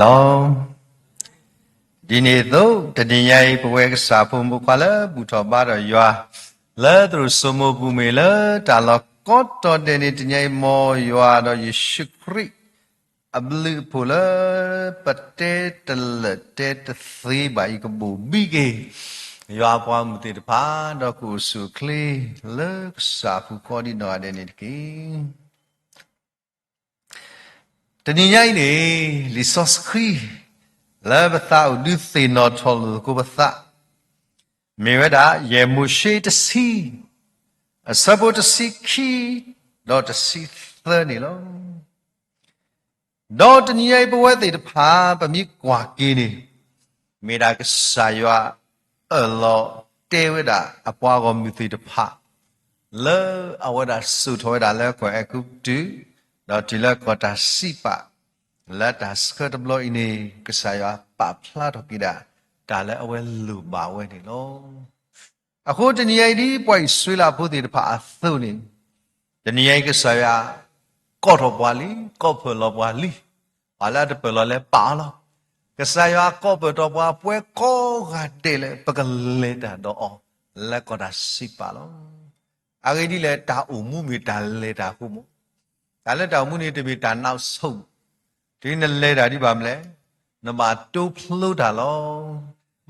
လီၤ. ဒ်န့ၣ်အသိး တနံၤညါအံၤ ပဝဲကစၢ်ဖိမုၣ်ဖိခွါလၢဘူၣ်ထီၣ်ဘါထီၣ်ယွၤ လၢသရိာ်စိမိၢ်ပူၤမ့ၢ်လၢတၢ်လီၢ်ကိးတီၤဒဲးန့ၣ် တနံၤညါအံၤ မ်ယွၤဒီးယ့ၣ်ၡူးခရံာ် အဘျုးအဖှိၣ်လၢ ပတဲတလၢာ်တဲတသ့ဘၣ်အံၤ ကဘိၣ်ဘံက့ၤ ယွၤအပှၤဂီၢ်မုၢ်သ့ၣ်တဖၣ် ဒီးကအိၣ်ဆူၣ်အိၣ်ချ့ လၢကစၢ်အပူၤကိးဒံးနီၢ်ဂၤဒဲးန့ၣ်တက့ၢ်. တနံၤညါအံၤန့ၣ် လံာ်စီဆှံ လၢပသးအိၣ်ဒုးသ့ၣ်နီၣ်ထီၣ်လိာ်သကိးပသး မ့ၢ်ဝဲဒၣ် ယဲၢ်မိၤၡ့တဆံ အဆၢဖိတဆံခံ ဒီးတဆံသၢန့ၣ်လီၤ. ဒီးတနံၤညါအံၤ ပဝဲသ့ၣ်တဖၣ် ပမ့ၢ်ကွၢ်က့ၤန့ၣ် မ့ၢ်ဒၣ်ကစၢ်ယွၤအၢၣ်လီၤတဲဝဲဒၣ်အပှၤဂီၢ်မုၢ်သ့ၣ်တဖၣ် လၢအဝဲဒၣ်စိာ်ထီၣ်ဝဲဒၣ်လၢကီၢ်အဲၤကူပတူး ဒီးတုၤလၢကီၢ်တၢ်စံးပာ် လၢတၢ်ဆှၢတဘျီအံၤန့ၣ် ကစၢ်ယွၤပာ်ဖျါထီၣ်က့ၤဒၣ် တၢ်လၢအဝဲလိၣ်ဘၣ်ဝဲန့ၣ်လီၤ. အဃိတနံၤညါအံၤဒ်ပှၤအံၣ်စရ့လးဖိသ့ၣ်တဖၣ်အသိးန့ၣ် တနံၤညါအံၤကစၢ်ယွၤ ကိးထီၣ်ပှၤလံ, ကိးဖၢၣ်လီၤပှၤလံ, ပှၤလၢအတပၢၢ်လီၤလဲၤပာ်အီၤလီၤ. ကစၢ်ယွၤကိးပၢၢ်ထီၣ်ပှၤပှဲၤကိးဂၤဒဲးလၢ ပကလဲၤတၢ်ဒီးအီၤ လၢကီၢ်တၢ်စံးပာ်လီၤ. အဂ့ၢ်ဒ်လဲၣ် တၢ်အိၣ်မူမ့ၢ်တၢ်လဲၤတၢ်အဃိမး တၢ်လၢတၢ်အိၣ်မူန့ၣ် တမ့ၢ်တၢ်နးဆိၣ်, တုၤနလဲၤတၢ်ဒ်ဘၣ်မနုၤလဲၣ်, နဘၣ်တိဖျိတၢ်လီၤ.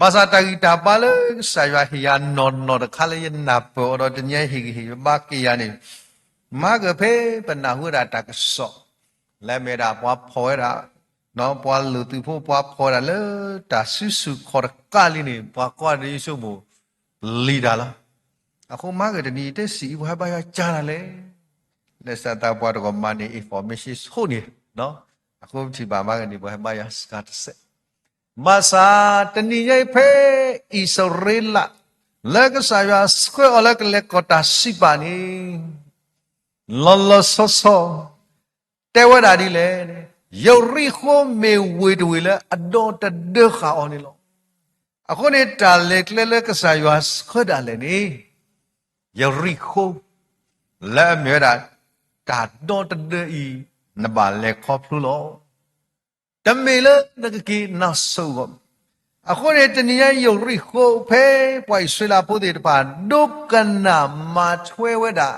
ဘၣ်ဆၣ်တၢ်ဂံၢ်တၢ်ဘါလၢကစၢ်ယွၤဟ့ၣ်ယၤနီၢ်နီၢ်တခါလၢယနၢ်ပၢၢ်အီၤဒီးတနံၤညါဟ့ၣ်ဂံၢ်ဟ့ၣ်ဘါက့ၤယၤန့ၣ်, မၤကဖဲပနၢ်ဟူဝဲဒၣ်တၢ်ကစီၣ် လၢအမ့ၢ်ဒၣ်ပှၤဖီၣ်ဝဲဒၣ် ပှၤလုၢ်သုးဖိ ပှၤဖီၣ်ဝဲဒၣ်လၢတၢ်စုဆူၣ်ခီၣ်တကးလံန့ၣ် ပှၤကိးဂၤဒဲးယဆိကမိၣ် ပျံၤတၢ်လီၤ. အဃိမၤကတနံၤအံၤ တစံးအံၤ ပှၤဟဲဘါယွၤကၢ်ဒၣ်လဲၣ်. လၢစးသးပှၤတဂီၢ်မၤန့ၢ် information ဆိန့ၣ်, အဃိပထံၣ်ဘၣ်မၤကန့ၣ် ပှၤဟဲဘါယွၤစှၤတစဲး. ဘၣ်ဆၣ်တနံၤညါအံၤဖဲအံၣ်စရ့လး လၢကစၢ်ယွၤဆှၢအီၤလၢကလဲၤကီၢ်တၢ်စံးပာ်န့ၣ် လီၤလီၤဆီဆီ တဲဝဲဒၣ်ဒ်လဲၣ်, ယရံၣ်ဃိၣ်မ့ၢ်ဝ့ၢ်တဝ့ၢ်လၢအဒီတဒၢဃာ်အီၤန့ၣ်လီၤ. အဃိန့ၣ် တၢ်လဲၤကျဲလၢကစၢ်ယွၤဆှၢဒၣ်လဲာ်န့ၣ် ယရံၣ်ဃိၣ် လၢအမ့ၢ်ဝဲဒၣ် တၢ်ဒီတဒၢအံၤ နဘၣ်လဲၤခီဖျိလီၤ. တမ့ၢ်လၢနကက့ၤနၢ်စိၤအဂီၢ်. အဃိန့ၣ် တနံၤညါယရံၣ်ဃိၣ်ဖဲပှၤအံၣ်စရ့လးဖိသ့ၣ်တဖၣ် ဒိကနၣ်မၤထွဲဝဲဒၣ်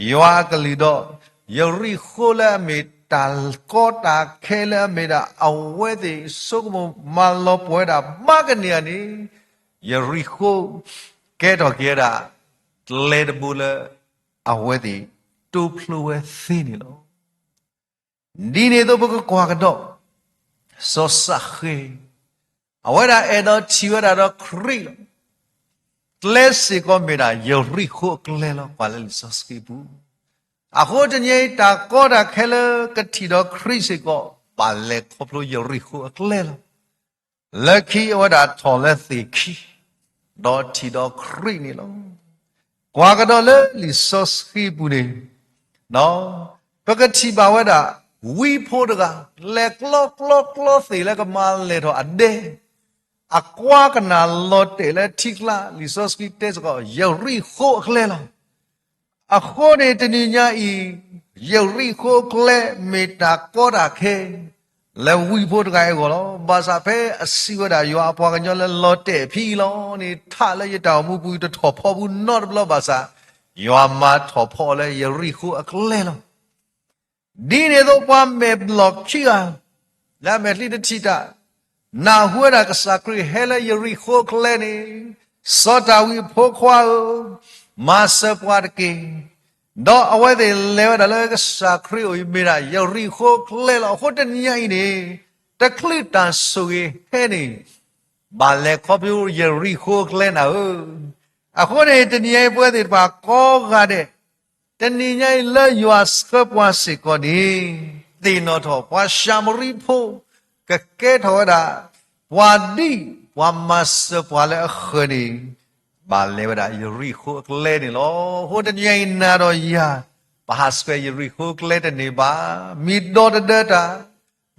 ယွၤအကလုၢ်ဒီး ယရံၣ်ဃိၣ်လၢအမ့ၢ်တၢ်ကီတၢ်ခဲလၢအမ့ၢ်ဒၣ် အဝဲသ့ၣ်ဆိကမိၣ်မၤလီၤပှီၢ်ဝဲဒၣ် ဘၣ်ကန့ၢ်ဧါန့ၣ် ယရံၣ်ဃိၣ် ကဲထီၣ်က့ၤဝဲဒၣ် ကျဲတဘိလၢ အဝဲသ့ၣ်တိဖျိဝဲသ့န့ၣ်လီၤ. ဒ်န့ၣ်အသိးပကကွၢ်ကဒီး စီၤစးဃဲၤ အဝဲဒၣ်အဲၣ်ဒိးထံၣ်ဝဲဒၣ်ဒီးခရံာ်လီၤ. ကျဲစ့ၢ်ကီးမ့ၢ်ဒၣ်ယရံၣ်ဃိၣ်အကျဲလီၤ ကွၢ်လၢလံာ်စီဆှံပူၤ. အဃိတနံၤအံၤ တၢ်ကီတၢ်ခဲလၢကထံၣ်ဒီးခရံာ်စ့ၢ်ကီး ဘၣ်လဲၤခီဖျိယရံၣ်ဃိၣ်အကျဲလီၤ. လၢခံအဝဲဒၣ်ထီၣ်လၢသ့ၣ်ခံ ဒီးထံၣ်ဒီးခရံာ်န့ၣ်လီၤ. ကွၢ်ကဒီးလၢလံာ်စီဆှံပူၤန့ၣ် ပကထံၣ်ဘၣ်ဝဲဒၣ် ဝံဖိတဂၤ လဲၤကျီကျီကျီသ့ၣ်လၢကမၤလဲၢ်ထီၣ်အဒဲ အကွါကနၣ်လီၤတဲာ်လၢထံကျါ လံာ်စီဆှံတဲစ့ၢ်ကီး ယရံၣ်ဃိၣ်အကျဲလီၤ. အဃိန့ၣ် တနံၤညါအံၤ ယရံၣ်ဃိၣ်အကျဲမ့ၢ်တၢ်ကီတၢ်ခဲ လၢဝံဖိတဂၤအဂီၢ်လီၤ. ဘၣ်ဆၣ်ဖဲအစံးဝဲဒၣ် ယွၤအပှၤကညီလၢလီၤတဲာ်အဖံအံၤလီၤန့ၣ် ထးလၢယတၢ်အိၣ်မူပူၤတထီၣ်ဖီပူၤနီတဘျီဘၣ်ဆၣ် ယွၤမၤထီၣ်ဖီအီၤလၢယရံၣ်ဃိၣ်အကျဲလီၤ. ဒ်န့ၣ်အသိးပှၤမဲာ်ဘျီၣ်ခံဂၤ လၢအမဲာ်ချံတထံၣ်တၢ် နၢ်ဟူဝဲဒၣ်ကစၢ်ခရံာ်ဟဲလၢယရံၣ်ဃိၣ်အကျဲန့ၣ်, စီၤဒၤဝံးအဖိခွါဧၢ, မၤစၢၤပှၤတက့ၢ်. ဒီးအဝဲသ့ၣ်လဲၤဝဲဒၣ်လၢကစၢ်ခရံာ်အအိၣ်အံၤမ့ၢ်ဒၣ်ယရံၣ်ဃိၣ်အကျဲလီၤ. အဃိတနံၤညါအံၤန့ၣ် တချုးတၢ်ဆိၣ်ဂ့ၤဟဲန့ၣ် ဘၣ်လဲၤခီဖျိယရံၣ်ဃိၣ်အကျဲနၤဧၢ. အဃိန့ၣ် တနံၤညါအံၤပဝဲသ့ၣ်တဖၣ်ကိးဂၤဒဲး တနံၤညါအံၤလၢယွၤဆှၢပှၤစ့ၢ်ကီးန့ၣ် သ့ၣ်နီၣ်ထီၣ် ပှၤၡၤမရံဖိ ကကဲထီၣ်ဝဲဒၣ် ပှၤဒ်ပှၤမၤစၢၤပှၤလၢအဃၢၤန့ၣ် ဘၣ်လဲၤဝဲဒၣ်ယရံၣ်ဃိၣ်အကျဲန့ၣ်လီၤ. အဃိတနံၤညါအံၤနၤဒီးယၤ ပဟးဆှဲးယရံၣ်ဃိၣ်အကျဲတန့ၢ်ဘၣ်. မ့ၢ်ဒီတဒၢတၢ်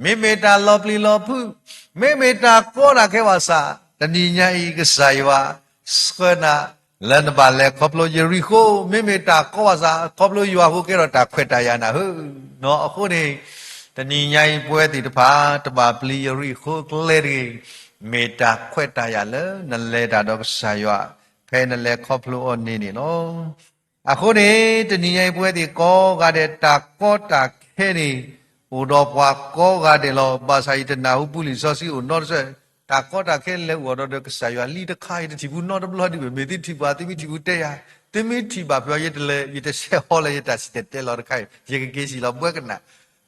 မ့မ့ၢ်တၢ်လီၤပျံၤလီၤဖုး, မ့မ့ၢ်တၢ်ကီတၢ်ခဲဘၣ်ဆၣ်, တနံၤညါအံၤကစၢ်ယွၤ ဆှၢနၤ လၢနဘၣ်လဲၤခီဖျိယရံၣ်ဃိၣ်, မ့မ့ၢ်တၢ်ကီဘၣ်ဆၣ် ခီဖျိယွၤအဃိကဲထီၣ်တၢ်ခွဲးတၢ်ယာ်နၤဧၢ. အဃိန့ၣ် တနံၤညါအံၤပဝဲသ့ၣ်တဖၣ် တဘၣ်ပျံၤယရံၣ်ဃိၤအကျဲတဂ့ၤ, မ့ၢ်တၢ်ခွဲးတၢ်ယာ်လၢနလဲၤတၢ်ဒီးကစၢ်ယွၤ ဖဲနလဲၤခီဖျိအီၤန့ၣ်န့ၣ်လီၤ. အဃိန့ၣ် တနံၤညါအံၤပဝဲသ့ၣ်ကိးဂၤဒဲး တၢ်ကီတၢ်ခဲန့ၣ် အိၣ်ဒီးပှၤကိးဂၤဒဲးလီၤ. ဘၣ်ဆၣ်ယတနၢ်ဟူပူၤလံာ်စီဆှံအိၣ်နီတစဲး, တၢ်ကီတၢ်ခဲလဲၤအိၣ်ဒီးကစၢ်ယွၤလံတခါ ယတထံၣ်ပူၤနီတဘျီဒံးဘၣ်. မ့ၢ်သုထံၣ်ဘၣ် သုမ့ၢ်ထံၣ်ပူၤတဲယၤ, သုမ့ၢ်ထံၣ်ဘၣ်ဖဲအံၤ ယတလဲၤ ယတဆဲးဟီလၢယတၢ်စံၣ်တဲၤတဲလီၤတခါအံၤ ယကက့ၤစံၣ်လီၤဘှဲကနၣ်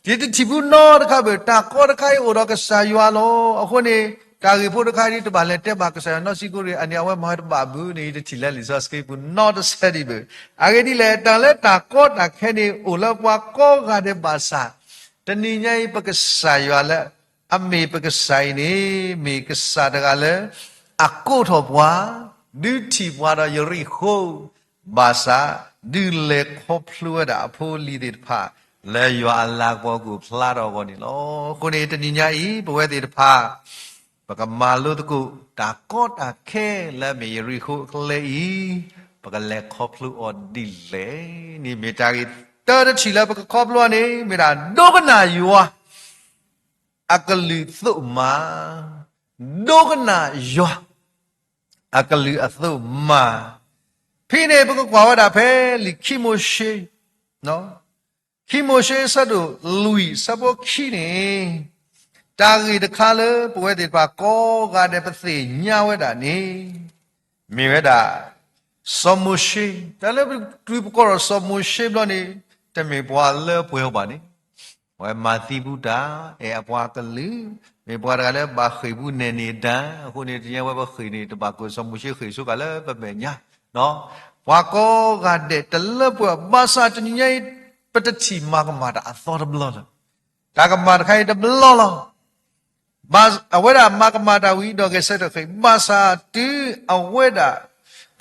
ယတထံၣ်ပူၤနီတခါဘၣ်. တၢ်ကီတခါအံၤအိၣ်ဒီးကစၢ်ယွၤလီၤ. အဃိန့ၣ် တၢ်ဂ့ၢ်ဖိတခါအံၤ တဘၣ်လဲၤတဲဘၣ်ကစၢ်ယွၤနီတဆံးကိးရံၣ် အန့ၣ်အဝဲမၤဝဲတဘၣ်ဘၣ်န့ၣ် ယတထံၣ်လၢလံာ်စီဆှံပူၤနီတစဲးဒံးဘၣ်. အဂ့ၢ်ဒ်လဲၣ် တၢ်လၢတၢ်ကီတၢ်ခဲန့ၣ် အိၣ်လၢပှၤကိးဂၤဒဲးဘၣ်ဆၣ် တနံၤညါအံၤပကစၢ်ယွၤလၢ အမ့ၢ်ပကစၢ်အံၤန့ၣ် မ့ၢ်ကစၢ်တဂၤလၢ အကိးထီၣ်ပှၤ ဒုးထံၣ်ပှၤဒီးယရံၣ်ဃိၤ ဘၣ်ဆၣ် ဒုးလဲၤခီဖျိဝဲဒၣ်အဖိအလံၤသ့ၣ်တဖၣ် လၢယွၤအလၤကပီၤကအိၣ်ဖျါထီၣ်အဂီၢ်န့ၣ်လီၤ. အဃိန့ၣ် တနံၤညါအံၤ ပဝဲသ့ၣ်တဖၣ် ပကမၤလိသကိး တၢ်ကီတၢ်ခဲလၢအမ့ၢ်ယရံၣ်ဃိၤအကျဲအံၤ ပကလဲၤခီဖျိအီၤဒ်လဲၣ်န့ၣ် မ့ၢ်တၢ်ဂ့ၢ်တၢတထံၣ်လၢပကခီဖျိအီၤန့ၣ် မ့ၢ်ဒၣ် ဒိကနၣ်ယွၤ အကလုၢ်အသိးမၤ, ဒိကနၣ်ယွၤ အကလုၢ်အသိးမၤ. ဖဲန့ၣ် ပကကွၢ်ဝဲဒၣ်ဖဲလံာ်ခံမိၤၡ့, ခံမိၤၡ့အဆၢဒိၣ်လွံၢ် အဆၢဖိခံန့ၣ် တၢ်ဂ့ၢ်တခါလၢပဝဲသ့ၣ်တဖၣ်ကိးဂၤဒဲးပသ့ၣ်ညါဝဲဒၣ်န့ၣ် မ့ၢ်ဝဲဒၣ် စီၤမိၤၡ့, တၢ်လၢပတုၤပကိးဒီးစီၤမိၤၡ့ဘျီန့ၣ် တမ့ၢ်ပှၤလၢပှဲၤအီၤဘၣ်န့ၣ် အဝဲမၤသံဘူးတၢ်, အဲၣ်အပှၤကလုာ်, မ့ၢ်ပှၤတဂၤလၢဘၣ်ဃ့ၢ်ဘူးနဲၣ်န့ၢ်တၢ်, အဃိန့ၣ် တနံၤညါအံၤပဃ့ၢ်န့ၣ် တဘၣ်ကိးစီၤမိၤၡ့ဃ့ၢ်ဆိကမိၣ်လၢပမဲာ်ညါ, ပှၤကိးဂၤဒဲးတလၢပှဲၤအီၤ ဘၣ်ဆၣ်တနံၤညါအံၤ ပတထံၣ်မၤကမၣ်တၢ်အသီတဘျီလၢၤ. တၢ်ကမၣ်တခါအံၤတဘျီလီၤ. ဘၣ်အဝဲဒၣ်မၤကမၣ်တၢ်ဝံၤဒီးဂဲၤဆၢထၢၣ်ဃ့ၢ်, ဘၣ်ဆၣ်တုၤအဝဲဒၣ်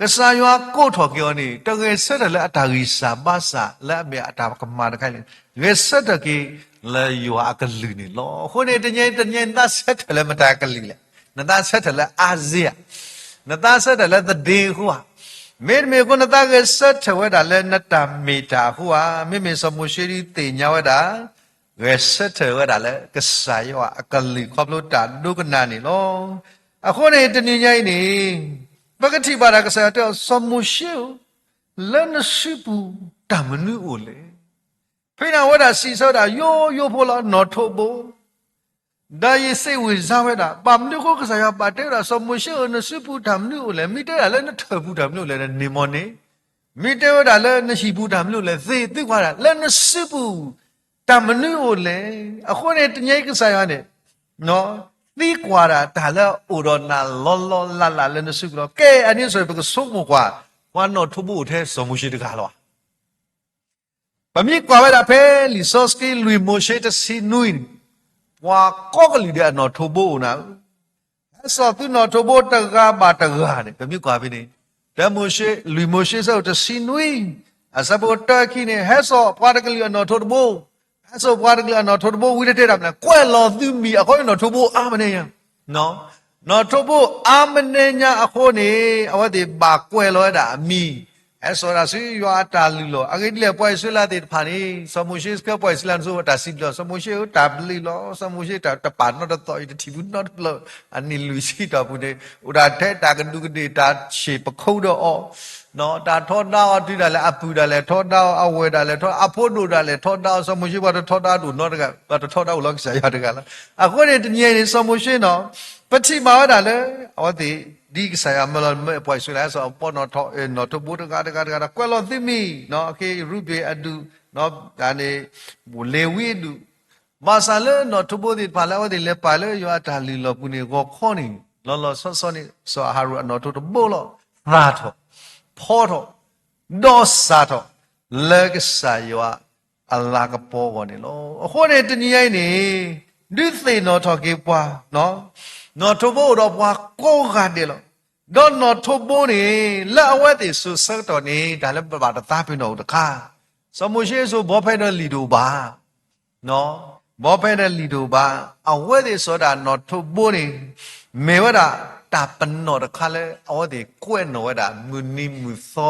ကစၢ်ယွၤကိးထီၣ်က့ၤအီၤန့ၣ် တဂဲၤဆၢထၢၣ်လၢအတၢ်ဂံၢ်စၢ်ဘါစၢ်လၢအမ့ၢ်အတၢ်ကမၣ်တခါအံၤန့ၣ် ဂဲၤဆၢထၢၣ်က့ၤလၢယွၤအကလုၢ်န့ၣ်လီၤ. အဃိန့ၣ် တနံၤညါအံၤ တနံၤညါအံၤ နသးဆၢထၢၣ်လၢမတၤကလုာ်လဲၣ်. နသးဆၢထၢၣ်လၢအါစ့ဧါ, နသးဆၢထၢၣ်လၢသဒ့အဃိဧါ, မ့တမ့ၢ်အဃိ နသးဂဲၤဆၢထၢၣ်ဝဲဒၣ်လၢနတၢ်မ့ၢ်တၢ်အဃိဧါ. မ့မ့ၢ်စီၤမိၤၡ့ဒုးသ့ၣ်ညါဝဲဒၣ် ဂဲၤဆၢထၢၣ်ဝဲဒၣ်လၢကစၢ်ယွၤအကလုၢ်ခီဖျိတၢ်ဒိကနၣ်န့ၣ်လီၤ. အဃိန့ၣ် တနံၤညါအံၤန့ၣ် ပကထံၣ်ဘၣ်ဒၣ်ကစၢ်ယွၤတဲအီၤ စီၤမိၤၡ့ဧၢ, လၢနစုပူၤတၢ်မနုၤအိၣ်လဲၣ်. ဖဲန့ၣ်အဝဲဒၣ်စံးဆၢဝဲဒၣ် ယိယိဖိလီၤ နီၣ်ထိးဘိ ဒီးယစံးဝံၤစါဝဲဒၣ် ဘၣ်မနုၤအဃိကစၢ်ယွၤဘၣ်တဲဝဲဒၣ် စီၤမိၤၡ့ဧၢ နစုပူၤတၢ်မနုၤအိၣ်လဲၣ်. မ့ၢ်တဲဝဲဒၣ်လၢနထၢၣ်ပူၤတၢ်မနုၤအိၣ်လဲၣ် န့ၣ်မ့ၢ်န့ၣ်, မ့ၢ်တဲဝဲဒၣ်လၢနဟံၣ်ပူၤတၢ်မနုၤအိၣ်လဲၣ် သ့ၣ်သုကွၢ်ဒၣ် လၢနစုပူၤ တၢ်မနုၤအိၣ်လဲၣ်. အဃိန့ၣ် တနံၤအံၤကစၢ်ယွၤန့ၣ် သံကွၢ်ဒၣ်တၢ်လၢအအိၣ်ဒီးနၤလီၤလီၤလးလးလၢနစုပူၤလီၤ. ကဲ အန့ၣ်စ့ၢ် ပကဆိကမိၣ်ကွၢ် ပှၤနီၣ်ထိးဘိအိၣ်ထဲစီၤမိၤၡ့တဂၤလီၤဧါ. ပမ့ၢ်ကွၢ်ဝဲဒၣ်ဖဲလံာ်စီဆှံလွံၢ်မိၤၡ့တဆံနွံန့ၣ်, ပှၤကိးကလုာ်ဒဲးအနီၣ်ထိးဘိအိၣ်နၤဧၢ, ဟဲစိာ်သုနီၣ်ထိးဘိတဂၤဘၣ်တဂၤန့ၣ် ပမ့ၢ်ကွၢ်ဖဲန့ၣ်, တၢမိၤၡ့ လွံၢ်မိၤၡ့ဆၢဒိၣ်တဆံနွံ အဆၢဖိတၢခံန့ၣ် ဟဲစိာ်ပှၤတကလုာ်အနီၣ်ထိးတဘိ, ဟဲစိာ်ပှၤတကလုာ်အနီၣ်ထိးတဘိဝံၤတတဲတၢ်မနုၤလဲၣ် ကွဲးလီၤသုမံၤ အဃိန့ၣ်နီၣ်ထိးဘိအါမးန့ၣ်ညါ နီၣ်ထိးဘိအါမးန့ၣ်ညါအဃိန့ၣ် အဝဲသ့ၣ်ဘၣ်ကွဲးလီၤဝဲဒၣ်အမံၤ, ဟဲစိာ်ဒၣ်ဆူယွၤအတၢ်လုၢ်လီၢ်. အဂ့ၢ်ဒ်လဲၣ် ပှၤအံၣ်စရ့လးသ့ၣ်တဖၣ်န့ၣ် စီၤမိၤၡ့ဆှၢပှၤအံၣ်စရ့လးန့ၣ်ဆူအတၢ်စံးဘျုး, စီၤမိၤၡ့ဧၢ တၢ်ဘျုးလီၤ, စီၤမိၤၡ့တၢ်တပာ်နီတသီၣ် ယတထံၣ်ဘူးနီတဘျီ, အနံၣ်လွံၢ်ဆံတီၢ်ပူၤန့ၣ် အိၣ်ဒၣ်ထဲတၢ်ကဒူးကဒ့ၣ် တၢ်ဆ့ၣ်ပခိၣ်ဒီးအီၤ တၢ်ထီဒါအီၤတုၤဒၣ်လဲာ် အပုၢ်ဒၣ်လဲာ်ထီဒါအီၤ အဝဲၢ်ဒၣ်လဲာ်ထီ အဖိဒိၣ်ဒၣ်လဲာ်ထီဒါအီၤ စီၤမိၤၡ့ပှၤတထီဒါဒိၣ်နီတဂၤ ပှၤတထီဒါအိၣ်လီၤကစၢ်ယွၤတဂၤလီၤ. အဃိန့ၣ် တနံၤအံၤန့ၣ် စီၤမိၤၡ့နီၤ ပထံၣ်ဘၣ်ဝဲဒၣ်လၢ အဝဲသ့ၣ် ဒ်ကစၢ်ယွၤမၢလီၤမၢပှၤအံၣ်စရ့လး ဟဲစိာ်အပီနီၣ်ထိး နီၣ်ထိးဘိတဂၤတဂၤတဂၤဒီး ကွဲးလီၤသုမံၤ အဃိ ရူဘ့ၣ်အဒူၣ် န့ၣ် လ့ၤဝံအဒူၣ် ဘၣ်ဆၣ်လၢနီၣ်ထိးဘိသ့ၣ်တဖၣ်လၢအဝဲသ့ၣ်လဲၤပာ်လၢယွၤအတၢ်လုၢ်လီၢ်ပူၤန့ၣ် ဂီၤခီန့ၣ် လီၤလီၤဆီဆီန့ၣ် စီၤအၤဟရိၣ်အနီၣ်ထိးတဘိလီၤ. သၣ်ထီၣ် ဖီထီၣ် ဒီးစၢ်ထီၣ် လၢကစၢ်ယွၤအလၤကပီၤအဂီၢ်န့ၣ်လီၤ. အဃိန့ၣ် တနံၤအံၤန့ၣ် ဒုးသ့ၣ်နီၣ်ထီၣ်က့ၤပှၤ နီၣ်ထိးဘိအိၣ်ဒီးပှၤကိးဂၤဒဲးလီၤ. ဒီးနီၣ်ထိးဘိန့ၣ် လၢအဝဲသ့ၣ်စိၤဆၢကတီၢ်န့ၣ် တၢ်လၢပဘၣ်တသးပ့ၤနီၣ်အိၣ်တခါ, စီၤမိၤၡ့အစိၤ ဘီဖဲဒီးလံာ်တအိၣ်ဘၣ် ဘီဖဲဒီးလံာ်တအိၣ်ဘၣ်, အဝဲသ့ၣ်စိၤဒၣ်နီၣ်ထိးဘိန့ၣ် မ့ၢ်ဝဲဒၣ်တၢ်ပနီၣ်တခါလၢ အဝဲသ့ၣ်ကွဲးနီၣ်ဝဲဒၣ် မုၢ်နံၤမုၢ်သီ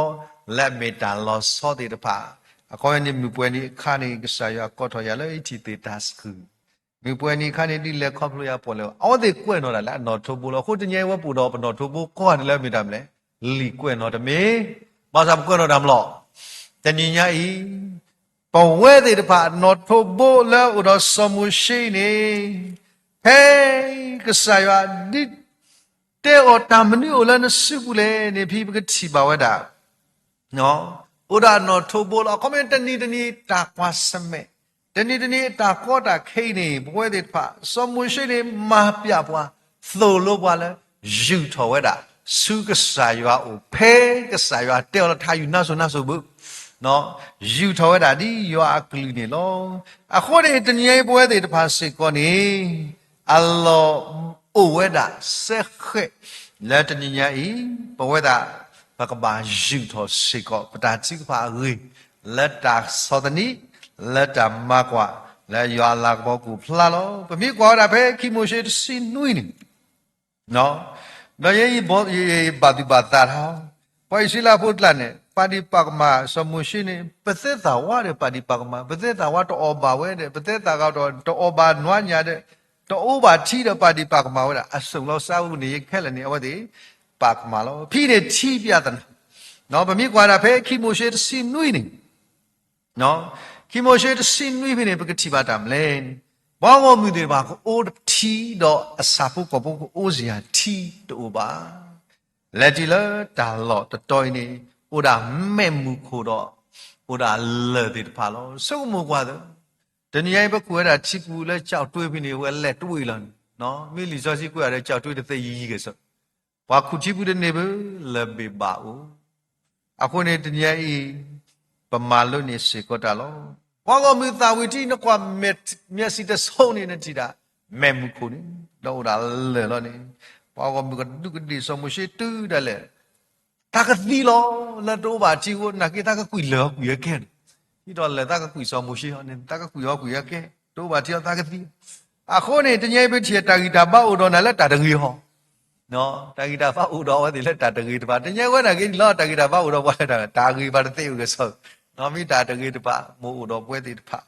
လၢအမ့ၢ်တၢ်လီၤဆီသ့ၣ်တဖၣ်, အခီပညီန့ၣ် မုၢ်ပှဲၤနံၤအခါန့ၣ် ကစၢ်ယွၤကိးထီၣ်ယၤလၢယထံၣ်သ့ၣ်တၢ်ဆှုၣ် မ့ၢ်ပှဲၤနံၤခါန့ၣ်ဒ်လဲၣ်ခီဖျိယၤပှဲၤလၢၤ, အဝဲသ့ၣ်ကွဲးနီၣ်တၢ်လၢအနီၣ်ထိးဘိလီၤ. အဃိတနံၤအံၤဝဲပအိၣ်ဒီးပနီၣ်ထိးဘိကိးဂၤဒဲးလၢအမ့ၢ်တၢ်မနုၤလဲၣ်, လံာ်ကွဲးနီၣ်တမ့ၢ်, ဘၣ်ဆၣ်ပကွဲးနီၣ်တၢ်မလီၤ. တနံၤညါအံၤ ပဝဲသ့ၣ်တဖၣ်အနီၣ်ထိးဘိလၢအအိၣ်ဒီးစီၤမိၤၡ့န့ၣ်, ဖဲကစၢ်ယွၤဒ်တဲအီၤတၢ်မနုၤအိၣ်လၢနစုပူၤလဲၣ်န့ၣ် ဖဲပကထံၣ်ဘၣ်ဝဲဒၣ် အိၣ်ဒၣ်နီၣ်ထိးဘိလီၤ. အခီပညီတနံၤတနံၤတၢ်ကွၢ်ဆၢၣ်မဲာ်, တနံၤတနံၤတၢ်ကီတၢ်ခဲအံၤန့ၣ် ပဝဲသ့ၣ်တဖၣ် စီၤမိၤၡ့န့ၣ် မၤပျးပှၤ သိၣ်လိပှၤလၢ ယူာ်ထီၣ်ဝဲဒၣ် ဆူကစၢ်ယွၤအအိၣ် ဖဲကစၢ်ယွၤတဲအီၤလၢထါယူၤနါစိၤနါစိၤဘၣ် ယူာ်ထီၣ်ဝဲဒၣ်ဒ်ယွၤအကလုၢ်န့ၣ်လီၤ. အဃိန့ၣ် တနံၤအံၤပဝဲသ့ၣ်တဖၣ်စ့ၢ်ကီးန့ၣ် အလီၢ်အိၣ်ဝဲဒၣ်စဲဃဲး လၢတနံၤညါအံၤ ပဝဲဒၣ် ပကဘၣ်ယူာ်ထီၣ်စ့ၢ်ကီး ပတၢ်ထုကဖၣ်အဂ့ၢ် လၢတၢ်ဆီၣ်သနံး လၢတၢ်မၤကွၢ် လၢယွၤအလၤကပီၤကအိၣ်ဖျါလီၤ. ပမ့ၢ်ကွၢ်ဝဲဒၣ်ဖဲခံမိၤၡ့တဆံနွံန့ၣ် ဒီးယဲယဘၣ်သူၣ်ဘၣ်သးထီၣ်, ပှၤအံၣ်စရ့လးဖိတကျါန့ၣ် ပာ်ဒံးပာ်ကမၣ်စီၤမိၤၡ့န့ၣ် ပသဲသးဝါဒီးပာ်ဒံးပာ်ကမၣ်, ပသဲသးဝါတအီၣ်ဘၣ်ဝဲဒီး ပသဲသးဂၤဒီးတအီၣ်ဘၣ်နွါညၣ်ဒီး တအိၣ်ဘၣ်ထံဒီးပာ်ဒံးပာ်ကမၣ်ဝဲဒၣ် အစိၣ်လီၤစၢ်အိၣ်န့ၣ် ယခဲလၢာ်န့ၣ် အဝဲသ့ၣ်ပာ်ကမၣ်လီၤ. ဖဲန့ၣ်ထံပျးသနာ်, ပမ့ၢ်ကွၢ်ဒၣ်ဖဲခံမိၤၡ့တဆံနွံန့ၣ် ခံမိၤၡ့တဆံနွံဖဲန့ၣ် ပကထံၣ်ဘၣ်တၢ်မနုၤလဲၣ်န့ၣ်, ပှၤဂီၢ်မုၢ်သ့ၣ်တဖၣ်ကအိၣ်ထံဒီးအဆၣ်ဖိကီၢ်ဖိကအိၣ်စ့ၢ်ကီးထံတအိၣ်ဘၣ်. လဲၤတုၤလၢတၢ်လီၢ်တတီၤအံၤန့ၣ် အိၣ်ဒၣ်မဲးမုၢ်ခိၣ်ဒီး အိၣ်ဒၣ်လၢၢ်သ့ၣ်တဖၣ်လီၤ. ဆိကမိၣ်ကွၢ်သၢ, တနံၤညါအံၤပကွၢ်ဝဲဒၣ်ထံပူၤလၢကၠီၣ်တွ့ဖဲန့ၣ် ဝဲလဲၤတဝ့ၢ်လီၤန့ၣ်, မ့ၢ်လံာ်စီဆှံကွဲးအီၤဒီးကၠီၣ်တွ့တသ့ယံၤယံၤကစီၣ် ပှၤခူၣ်ထံပူၤတန့ၢ်ဘၣ် လၢၢ်ဘ့ၣ်ဘၣ်အိၣ်. အဃိန့ၣ်တနံၤအံၤ ပမၤလိန့ၢ်စ့ၢ်ကီးတၢ်လီၤ. ပှၤဂီၢ်မုၢ်သးဝံၤထံ နကွၢ် မျက်စိတဆုံးန့ၣ် နထံၣ်ဒၣ် မဲးမုၢ်ခိၣ်န့ၣ် ဒီးအိၣ်ဒၣ်လၢၢ်လီၤန့ၣ်, ပှၤဂီၢ်မုၢ်ကဒူးကဒ့ၣ်စီၤမိၤၡ့တုၤဒၣ်လဲာ် တၢ်ကသံလီၤ. လၢတအိၣ်ဘၣ်ထံအဃိ နာ်က့သးကကွံာ်လၢၢ်ဟီကွံာ်အကဲန့ၣ်, ဟံးဒီးလၢၢ်သးကကွံာ်စီၤမိၤၡ့ဟီန့ၣ် သးကကွံာ်ဟီကွံာ်အကဲ, တအိၣ်ဘၣ်ထံအီၤသးကသံ. အဃိန့ၣ် တနံၤအံၤပထံၣ်တၢ်ဂံၢ်တၢ်ဘါအိၣ်ဒီးနၤလၢတၢ်တဂ့ၤဟီ တၢ်ဂံၢ်တၢ်ဘါအိၣ်ဒီးအဝဲသ့ၣ်လၢတၢ်တဂ့ၤတဖၣ်, တနံၤအံၤဝဲနာ်က့န့ၣ်လီၤ တၢ်ဂံၢ်တၢ်ဘါအိၣ်ဒီးပှၤလၢတၢ်ဂ့ၤဘၣ်တသ့အိၣ်ကစီၣ်, မ့ၢ်တၢ်တဂ့ၤတဖၣ် မိၢ်အိၣ်ဒီးပဝဲသ့ၣ်တဖၣ်.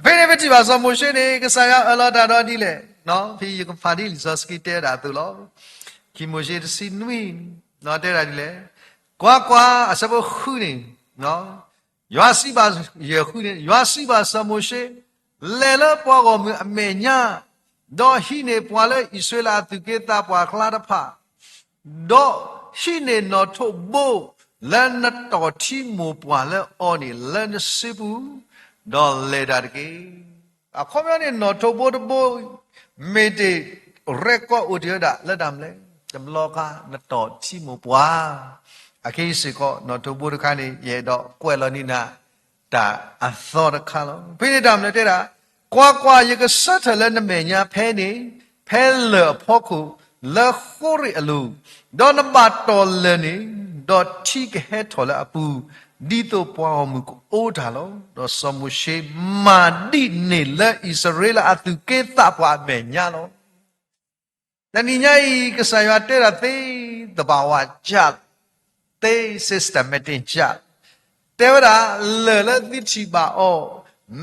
ဖဲန့ၣ်ပထံၣ်ဘၣ်စီၤမိၤၡ့န့ၣ် ကစၢ်ယွၤအၢၣ်လီၤတၢ်ဒီးဒ်လဲၣ်, ဖဲယကဖးဒ်လံာ်စီဆှံတဲဝဲဒၣ်အသိးလီၤ. ခံမိၤၡ့တဆံနွံ တဲဒၣ်ဒ်လဲၣ်, ကွၢ်ကွၢ် အဆၢဖိဃုန့ၣ် ယွၤစံးဘၣ်, ယဲၢ်ဃုန့ၣ် ယွၤစံးဘၣ်စီၤမိၤၡ့, လဲၤလၢပှၤဂီၢ်မုၢ်အမဲာ်ညါ, ဒီးဟံးန့ၢ်ပှၤလၢအံၣ်စရ့လးအသူၣ်က့သးပှၢ်အကျါတဖၣ်, ဒီးဟံးန့ၢ်နီၣ်ထိးဘိ လၢနတီၢ်ထံမိၢ်ပှၢ်လၢအီၤန့ၣ် လၢနစုပူၤ, ဒီးလဲၤတၢ်တက့ၢ်. အခီပညီန့ၣ် နီၣ်ထိးဘိတဘိ မ့ၢ်တ့ၢ် record အိၣ်တ့ၢ်ဝဲဒၣ်လၢတၢ်မနုၤလဲၣ်, တဘျီခါနတီၢ်ထံမိၢ်ပှၢ်, အခဲအံၤစ့ၢ်ကီး နီၣ်ထိးဘိတခါန့ၣ် ယအဲၣ်ဒိးကွဲးလီၤန့ၢ်နၤ တၢ်အသီတခါလီၤ. ဖဲန့ၣ်တၢ်မနုၤတဲဒၣ်, ကွၢ်ကွၢ်, ယကဆၢထၢၣ်လၢနမဲာ်ညါဖဲန့ၣ်, ဖဲလၢၢ်အဖီခိၣ် လၢဃိရ့ၣ်အလိၤ, ဒီးနဘၣ်တီၢ်လၢၢ်န့ၣ်, ဒီးထံကဟဲထီၣ်လၢအပူၤ, ဒ်သိးပှၤဂီၢ်မုၢ်ကအိးတၢ်လီၤ. ဒီးစီၤမိၤၡ့မၤဒ်န့ၣ်လၢအံၣ်စရ့လးအသူၣ်က့သးပှၢ်အမဲာ်ညါလီၤ. တနံၤညါအံၤ ကစၢ်ယွၤတဲဒၣ်သ့သဘၣ်ဝးကၢ်, သ့ systematic ကၢ်, တဲဝဲဒၣ် လၢၢ်လၢသုထံၣ်ဘၣ်အီၤ,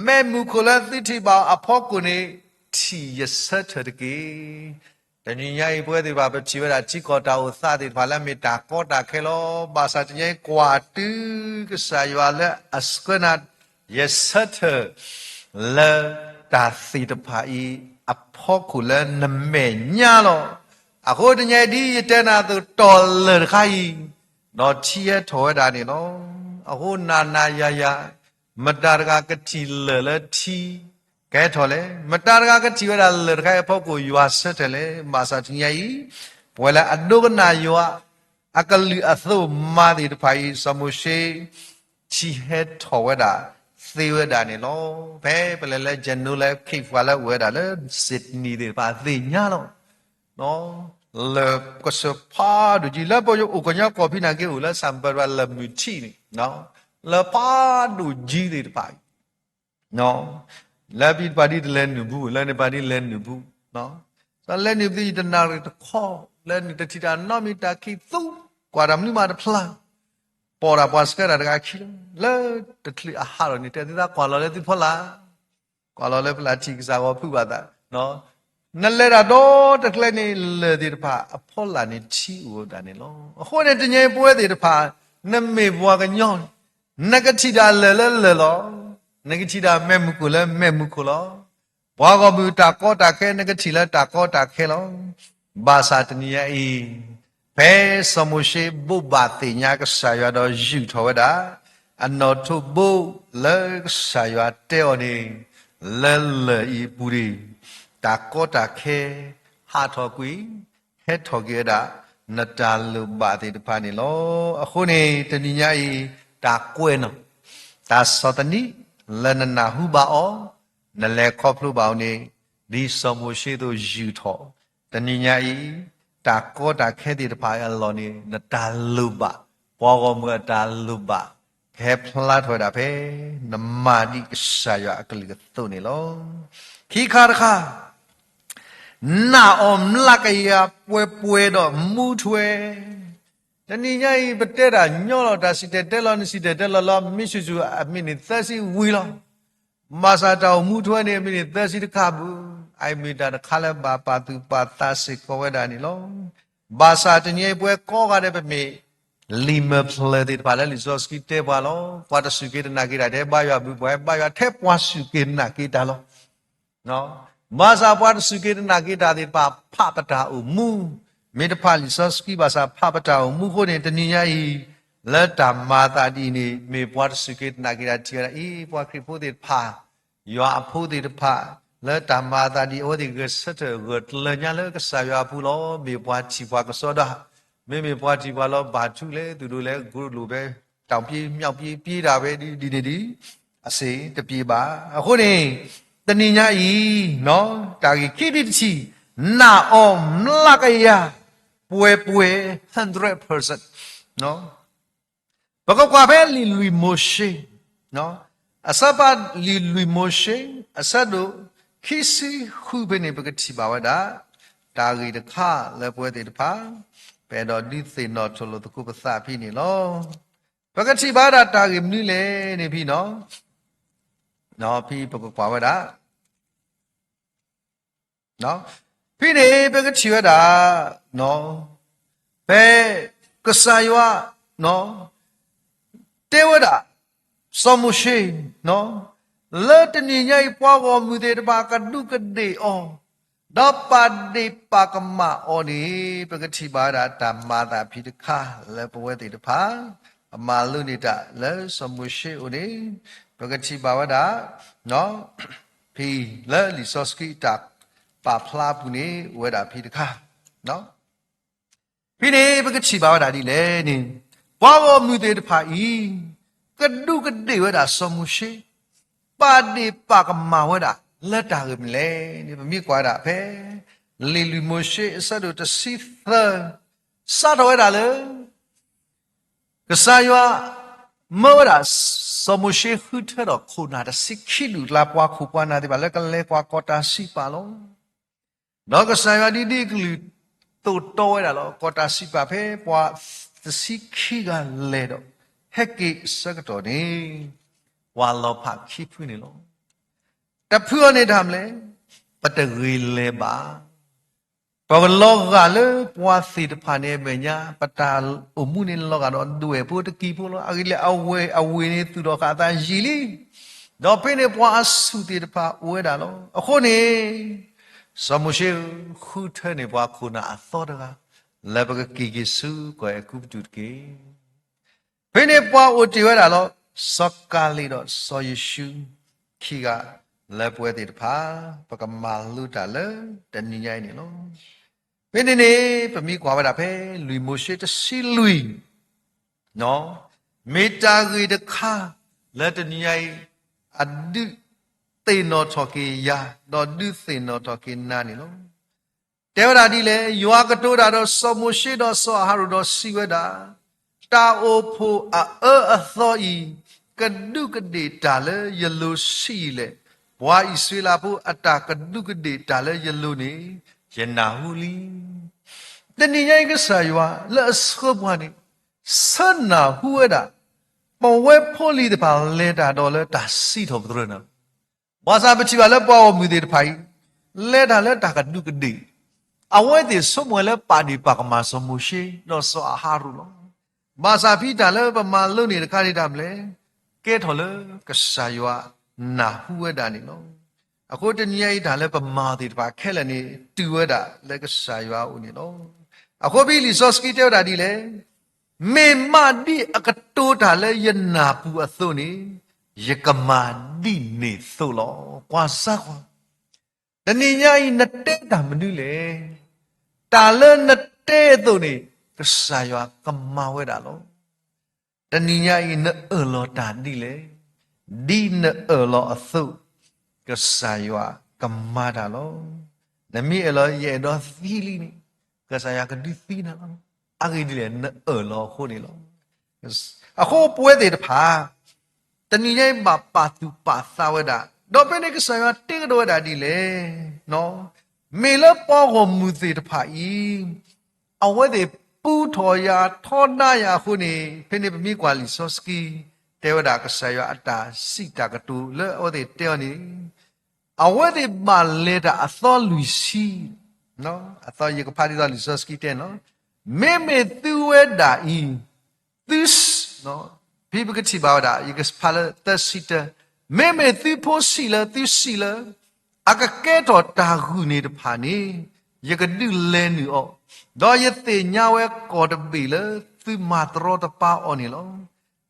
မဲးမုၢ်ခိၣ်လၢသုထံၣ်ဘၣ်အီၤအဖီခိၣ်န့ၣ် ထံၣ်ယဆၢထၢၣ်တက့ၢ်. တနံၤညါအံၤ ပဝဲသ့ၣ်တဖၣ် ပထံၣ်ဝဲဒၣ်ထံကီၢ်တၢ်အိၣ်သးသ့ၣ်တဖၣ်လၢအမ့ၢ်တၢ်ကီတၢ်ခဲလီၤ. ဘၣ်ဆၣ်တနံၤညါအံၤ ကွၢ်တုၤကစၢ်ယွၤလၢအဆှၢနၤ ယဆၢထၢၣ် လၢတၢ်သ့ၣ်တဖၣ်အံၤအဖီခိၣ်လၢနမဲာ်ညါလီၤ. အဃိတနံၤညါအံၤ ဒ်ယတဲနၤအသိး တီၢ်လၢၢ်တခါအံၤ, ဒီးထံဟဲထီၣ်ဝဲဒၣ်န့ၣ်လီၤ. အဃိနၤနၤယၤယၤ, မတၤတဂၤကထံၣ်လၢၢ်လၢထံ ကဟဲထီၣ်လဲၣ်. မတၤတဂၤကထံၣ်ဝဲဒၣ်လၢၢ်တခါအံၤအဖီခိၣ် ယွၤဆၢထၢၣ်လဲၣ်. ဘၣ်ဆၣ်တနံၤညါအံၤ, ပဝဲလၢအဒိကနၣ်ယွၤ အကလုၢ်အသိးမၤသ့ၣ်တဖၣ်အံၤ စီၤမိၤၡ့ ထံဟဲထီၣ်ဝဲဒၣ် သ့ဝဲဒၣ်န့ၣ်လီၤ. ဖဲပလဲၤလၢ Janoah Cave ပှၤလၢအိၣ်ဝဲဒၣ်လၢ Sydney သ့ၣ်တဖၣ်သ့ၣ်ညါလီၤ. လၢၢ်ကစၢၢ်ဖးဒိၣ်ကံ လၢပအိၣ်ကညီကီၢ်ဖံးနာ်က့ အိၣ်လၢ Sunpargee လၢမုၢ်ထံးန့ၣ်, လၢၢ်ဖးဒိၣ်ကံသ့ၣ်တဖၣ်အံၤ လၢပှၤဒ်တလဲၤနုာ်ဘူး, လၢန့ၣ်ပှၤဒ်လဲၤနုာ်ဘူး, လဲၤနုာ်ဘူး ယတနၣ်ရံၣ်တခီ, လဲၤနုာ်တထံၣ်တၢ်နီတမံၤ တၢ်ခံးသူ, ကွၢ်တၢ်မနုၤမးတဖျါ, ပိာ်တၢ်ပှၤဆှၢတၢ်တဂၤခံလီၤ. လၢတချုးအဟးထီၣ်န့ၣ် တဲသုသးကွၢ်လီၤလၢသုဖီလာ်, ကွၢ်လီၤလၢဖီလာ်ထံၣ်ကစၢ်ဂီၤဖုးဘၣ်သး နလဲၤတၢ်ဒီတကျဲန့ၣ် လၢၢ်သ့ၣ်တဖၣ်အဖီလာ်န့ၣ်ထံအိၣ်ဝဲဒၣ်န့ၣ်လီၤ. အဃိန့ၣ် တနံၤအံၤပဝဲသ့ၣ်တဖၣ် နမ့ၢ်ပှၤကညီန့ၣ် နကထံၣ်တၢ်လၢာ်လၢလၢာ်လီၤ. နကထံၣ်တၢ်မဲာ်မုာ်ခိၣ်လၢမဲာ်မုာ်ခိၣ်လီၤ. ပှၤဂီၢ်မုၢ်တၢ်ကီတၢ်ခဲ နကထံၣ်လၢတၢ်ကီတၢ်ခဲလီၤ. ဘၣ်ဆၣ်တနံၤညါအံၤ ဖဲစီၤမိၤၡ့ဘိးဘၣ်သ့ၣ်ညါကစၢ်ယွၤဒီးယုၢ်ထီၣ်ဝဲဒၣ် အနီၣ်ထိးဘိလၢကစၢ်ယွၤတဲအီၤန့ၣ် လၢလၢၢ်အံၤအပူၤန့ၣ် တၢ်ကီတၢ်ခဲ ဟးထီၣ်ကွံာ် ဟဲထီၣ်က့ၤဝဲဒၣ် နတၢ်လိၣ်ဘၣ်သ့ၣ်တဖၣ်န့ၣ်လီၤ. အဃိန့ၣ် တနံၤညါအံၤ တၢ်ကွဲးနီၣ် တၢ်ဆီၣ်သနံး လၢနနၢ်ဟူဘၣ်အီၤ နလဲၤခီဖျိဘၣ်အီၤန့ၣ် ဒ်စီၤမိၤၡ့အသိးယုၢ်ထီၣ် တနံၤညါအံၤ တၢ်ကီတၢ်ခဲသ့ၣ်တဖၣ်အလီၢ်န့ၣ် နတၢ်လိၣ်ဘၣ် ပှၤဂီၢ်မုၢ်အတၢ်လိၣ်ဘၣ် ကဟဲဖျါထီၣ်ဝဲဒၣ်ဖဲ နမၤဒ်ကစၢ်ယွၤအကလုၢ်အသိးန့ၣ်လီၤ. ခံခါတခါ နာ်အီၤမျးကယၤပှဲၤပှဲၤဒီးမူထွဲ, တနံၤညါအံၤ ပတဲတၢ်ညီလီၤ တၢ်စံၣ်တဲၤတဲလီၤ နစံၣ်တဲၤတဲလီၤလၢ မ့ၢ်ဆူၣ်ဆူၣ်အမံးနံးသၢဆံဝံၤလီၤ. ဘၣ်ဆၣ်တၢ်အိၣ်မူထွဲန့ၣ် အမံးနံးသၢဆံတခါဘၣ်, အအံၤမ့ၢ်တၢ်တခါလၢဘၣ်ပာ်သူၣ်ပာ်သးစ့ၢ်ကီးဝဲဒၣ်န့ၣ်လီၤ. ဘၣ်ဆၣ်တနံၤအံၤ ပဝဲကိးဂၤဒဲး ပမ့ၢ်လံာ်မဲာ်ဖျၢၣ်သ့ၣ်တဖၣ်လၢလံာ်စီဆှံတဲပှၤလီၤ. ပှၤတစူၢ်က့ၤတနာ်က့ၤတၢ် တဟဲဘါယွၤဘု ပှၤဟဲဘါယွၤထဲပှၤစူၢ်က့ၤနာ်က့ၤတၢ်လီၤ. ဘၣ်ဆၣ်ပှၤတစူၢ်က့ၤတနာ်က့ၤတၢ်သ့ၣ်တဖၣ် ဖးပတၢ်အိၣ်မူ, မ့ၢ်တဖးလံာ်စီဆှံဘၣ်ဆၣ် ဖးပတၢ်အိၣ်မူအဃိန့ၣ် တနံၤညါအံၤ လၢတၢ်မၤအသးဒ်အံၤန့ၣ် မ့ၢ်ပှၤတစူၢ်က့ၤတနာ်က့ၤတၢ်ထံၣ်ဝဲဒၣ်အံၤ ပှၤခရံာ်ဖိသ့ၣ်တဖၣ် ယွၤအဖိသ့ၣ်တဖၣ် လၢတၢ်မၤအသးဒ်အံၤ အဝဲသ့ၣ်ဂဲၤဆၢထၢၣ်ဂၢၢ်ကျၢၤညါလၢကစၢ်ယွၤအပူၤလီၤ. မ့ၢ်ပှၤထံၣ်ပှၤကစီဒီ, မ့မ့ၢ်ပှၤထံၣ်ပှၤလီၤ ဘၣ်ထူလဲၣ် သူၣ်ဒိၣ်လဲၣ် ကရူၢ်လိာ်ဖဲ တောင်ပြေးမြောက်ပြေး ပြေးတၢ်ဝဲဒ်ဒ်န့ၣ်ဒ် အဆင်တပြေဘၣ်. အဃိန့ၣ် တနံၤညါအံၤ တၢ်ဂ့ၢ်ခံထံၣ်တထံၣ် နာ်အီၤမျးကယၤ ပှဲၤပှဲၤ hundred percent ပကကွၢ်ဖဲလံာ်လွံၢ်မိၤၡ့ အဆၢဖးလံာ်လွံၢ်မိၤၡ့ အဆၢဒိၣ်ခံဆံဃုဖဲန့ၣ် ပကထံၣ်ဘၣ်ဝဲဒၣ် တၢ်ဂ့ၢ်တခါလၢပဝဲသ့ၣ်တဖၣ် ပအဲၣ်ဒိးဒုးသ့ၣ်နီၣ်ထီၣ်လိာ်သကိးပသးဖဲန့ၣ်လီၤ. ပကထံၣ်ဘၣ်ဝဲဒၣ်တၢ်ဂ့ၢ်မနုၤလဲၣ်န့ၣ်ဖဲနီၤ, ဖဲပကကွၢ်ဝဲဒၣ် ဖဲန့ၣ် ပကထံၣ်ဝဲဒၣ် ဖဲကစၢ်ယွၤ တဲဝဲဒၣ် စီၤမိၤၡ့ လၢတနံၤညါအံၤ ပှၤဂီၢ်မုၢ်သ့ၣ်တဖၣ်ကဒူးကဒ့ၣ်အီၤ ဒီးပာ်ဒ့ၣ်ပာ်ကမၣ်အီၤန့ၣ် ပကထံၣ်ဘၣ်ဝဲဒၣ်တၢ်မၤအသးဖဲတခါလၢပဝဲသ့ၣ်တဖၣ် အမၤလိန့ၢ်တၢ်လၢစီၤမိၤၡ့အအိၣ်န့ၣ် ပကထံၣ်ဘၣ်ဝဲဒၣ် ဖဲလၢလံာ်စီဆှံအတၢ်ပာ်ဖျါအပူၤန့ၣ် အိၣ်ဝဲဒၣ်ဖဲတခါ ဖဲန့ၣ် ပကထံၣ်ဘၣ်ဝဲဒၣ်ဒ်လဲၣ်န့ၣ် ပှၤဂီၢ်မုၢ်သ့ၣ်တဖၣ်အံၤ ကဒူးကဒ့ၣ်ဝဲဒၣ်စီၤမိၤၡ့ ပာ်ဒ့ၣ်ပာ်ကမၣ်ဝဲဒၣ်လၢတၢ်ဂ့ၢ်မနုၤလဲၣ်န့ၣ် ပမ့ၢ်ကွၢ်ဝဲဒၣ်ဖဲ လံာ်လွံၢ်မိၤၡ့အဆၢဒိၣ်တဆံသၢ စးထီၣ်ဝဲဒၣ်လၢ ကစၢ်ယွၤ မၢဝဲဒၣ် စီၤမိၤၡ့ဃုထၢဒီးခိၣ်နၢ်တဆံခံဒူၣ်အကျါ ပှၤခိၣ်ပှၤနၢ်သ့ၣ်တဖၣ်လၢကလဲၤကွၢ်ကီၢ်တၢ်စံးပာ်လီၤ. ဒီးကစၢ်ယွၤဒ်အကလုၢ်သိးတီဝဲဒၣ်လီၤ. ကီၢ်တၢ်စံးပာ်ဖဲပှၤတဆံခံဂၤလဲၤဒီး ဟဲက့ၤအဆၢကတီၢ်န့ၣ် ပှၤလီၤဖးခံဖုန့ၣ်လီၤ. တဖုအံၤန့ၣ်တၢ်မနုၤလဲၣ်, ပတဂ့ၤလဲၤဘၣ် ပကလီၤဂာ်လၢပှၤသ့ၣ်တဖၣ်န့ၣ်အမဲာ်ညါ ပတၢ်အိၣ်မူန့ၣ်လီၤဂာ်ဒီးဒွဲၣ်ဖိတကံၢ်ဖိလီၤ. အဂ့ၢ်ဒ်လဲၣ် အဝဲၢ်အဝ့ၢ်န့ၣ်သူၣ်ထီၣ်ဃာ်အသးယံာ်လံ. ဒီးဖဲန့ၣ်ပှၤအဆူၣ်သ့ၣ်တဖၣ်အိၣ်ဝဲဒၣ်လီၤ. အဃိန့ၣ် စီၤမိၤၡ့ဃုထၢန့ၢ်ပှၤခိၣ်နၢ်အသီတဂၤ လၢပကက့ၤက့ၤဆူကီၢ်အဲၤကူပတူးတက့ၢ်. ဖဲန့ၣ်ပှၤအိၣ်တ့ၢ်ဝဲဒၣ်လီၤ. စီၤကၤလ့းဒီးစီၤယိၤၡူ ခံဂၤလၢပဝဲသ့ၣ်တဖၣ် ပကမၤလိတၢ်လၢတနံၤညါအံၤန့ၣ်လီၤ. ဖဲန့ၣ်န့ၣ် ပမ့ၢ်ကွၢ်ဝဲဒၣ်ဖဲ လွံၢ်မိၤၡ့တဆံလွံၢ် မ့ၢ်တၢ်ဂ့ၢ်တခါလၢတနံၤညါအံၤ အဒုးသ့ၣ်နီၣ်ထီၣ်က့ၤယၤ ဒီးဒုးသ့ၣ်နီၣ်ထီၣ်က့ၤနၤန့ၣ်လီၤ. တဲဝဲဒၣ်ဒ်လဲၣ်, ယွၤကတိၤတၢ်ဒီးစီၤမိၤၡ့ဒီးစီၤအၤဟရိၣ်ဒီးစံးဝဲဒၣ်, တၢ်အိၣ်ဖှိၣ်အအၢအသီအံၤ ကဒူးကဒ့ၣ်တၢ်လၢယလိၤဆံးယံာ်လဲၣ်. ပှၤအံၣ်စရ့လးဖိအတၢ်ကဒူးကဒ့ၣ်တၢ်လၢယလိၤန့ၣ် ယနၢ်ဟူလံ. တနံၤညါအံၤကစၢ်ယွၤလၢအဆှၢပှၤန့ၣ် ဆၢနၢ်ဟူဝဲဒၣ် ပဝဲဖိလံၤတဖၣ်လဲၤတၢ်ဒီးလၢတၢ်စံးထီၣ်ပတြၢၤနၤ ဘၣ်ဆၣ်ပထံၣ်ဘၣ်လၢပှၤဂီၢ်မုၢ်သ့ၣ်တဖၣ်အံၤ လဲၤတၢ်လၢတၢ်ကဒူးကဒ့ၣ်, အဝဲသ့ၣ်ဆိကမိၣ်ဝဲလၢပာ်ဒ့ၣ်ပာ်ကမၣ်စီၤမိၤၡ့ ဒီးစီၤအၤဟရိၣ်လီၤ. ဘၣ်ဆၣ်ဖဲတၢ်လၢပမၤလိန့ၢ်တခါန့ၣ်တၢ်မနုၤလဲၣ်, ကဲထီၣ်လၢကစၢ်ယွၤနၢ်ဟူဝဲဒၣ်န့ၣ်လီၤ. အဃိတနံၤညါအံၤတၢ်လၢပမၤအီၤသ့ၣ်တဖၣ်ခဲလၢာ်န့ၣ် တုၤဝဲဒၣ်လၢကစၢ်ယွၤအအိၣ်န့ၣ်လီၤ. အဃိဖဲလံာ်စီဆှံတဲဝဲဒၣ်ဒ်လဲၣ်, မ့ၢ်မးဒ်အကတိၤတၢ်လၢယနၢ်ပူၤအသိးန့ၣ်, ယကမၤဒ်န့ၣ်သိးလီၤ. ကွၢ်စၢ်ကွၢ် တနံၤညါအံၤနတဲတၢ်မနုၤလဲၣ်. တၢ်လၢနတဲအသိးန့ၣ် ကစၢ်ယွၤကမၤဝဲဒၣ်လီၤ. တနံၤညါအံၤ နအၢၣ်လီၤတၢ်ဒ်လဲၣ်. ဒ်နအၢၣ်လီၤအသိး ကစၢ်ယွၤကမၤတၢ်လီၤ. နမ့ၢ်အၢၣ်လီၤ ယအဲၣ်ဒိးသံလံန့ၣ်, ကစၢ်ယွၤကဒုးသံနၤလီၤ. အဂ့ၢ်ဒ်လဲၣ် နအၢၣ်လီၤအဃိန့ၣ်လီၤ. အဃိပဝဲသ့ၣ်တဖၣ် တနံၤညါအံၤဘၣ်ပာ်သူၣ်ပာ်သးဝဲဒၣ်, ဒီးဖဲန့ၣ်ကစၢ်ယွၤတဲကဒီးဝဲဒၣ်ဒ်လဲၣ်. မ့ၢ်လၢပှၤဂီၢ်မုၢ်သ့ၣ်တဖၣ်အံၤ အဝဲသ့ၣ်ပူထီၣ်ယၤထီဒါယၤအဃိန့ၣ်, ဖဲန့ၣ်ပမ့ၢ်ကွၢ်လံာ်စီဆှံ တဲဝဲဒၣ်ကစၢ်ယွၤအတၢ်စံးတၢ်ကတိၤလၢအဝဲသ့ၣ်တဲအီၤန့ၣ်, အဝဲသ့ၣ်ဘၣ်လဲၤတၢ်အသီလွံၢ်ဆံ, အသီယကဖးဒ်သိးလံာ်စီဆှံတဲန့ၣ်လီၤ. မ့မ့ၢ်သုဝဲဒၣ်အံၤ, သု ဖဲပကထံၣ်ဘၣ်ဝဲဒၣ် ယကဖးလၢသၢဆံတၢ, မ့မ့ၢ်သုဖိဆံးလၢသုဆံးလၢ အကကဲထီၣ်တၢ်ဂုာ်န့ၣ်တဖၣ်န့ၣ်, ယကဒုးလဲၤနုာ်အီၤ, ဒီးယသ့ၣ်ညါဝဲကီၢ်တဘ့ၣ်လၢသုမၤတရီတပါအီၤန့ၣ်လီၤ.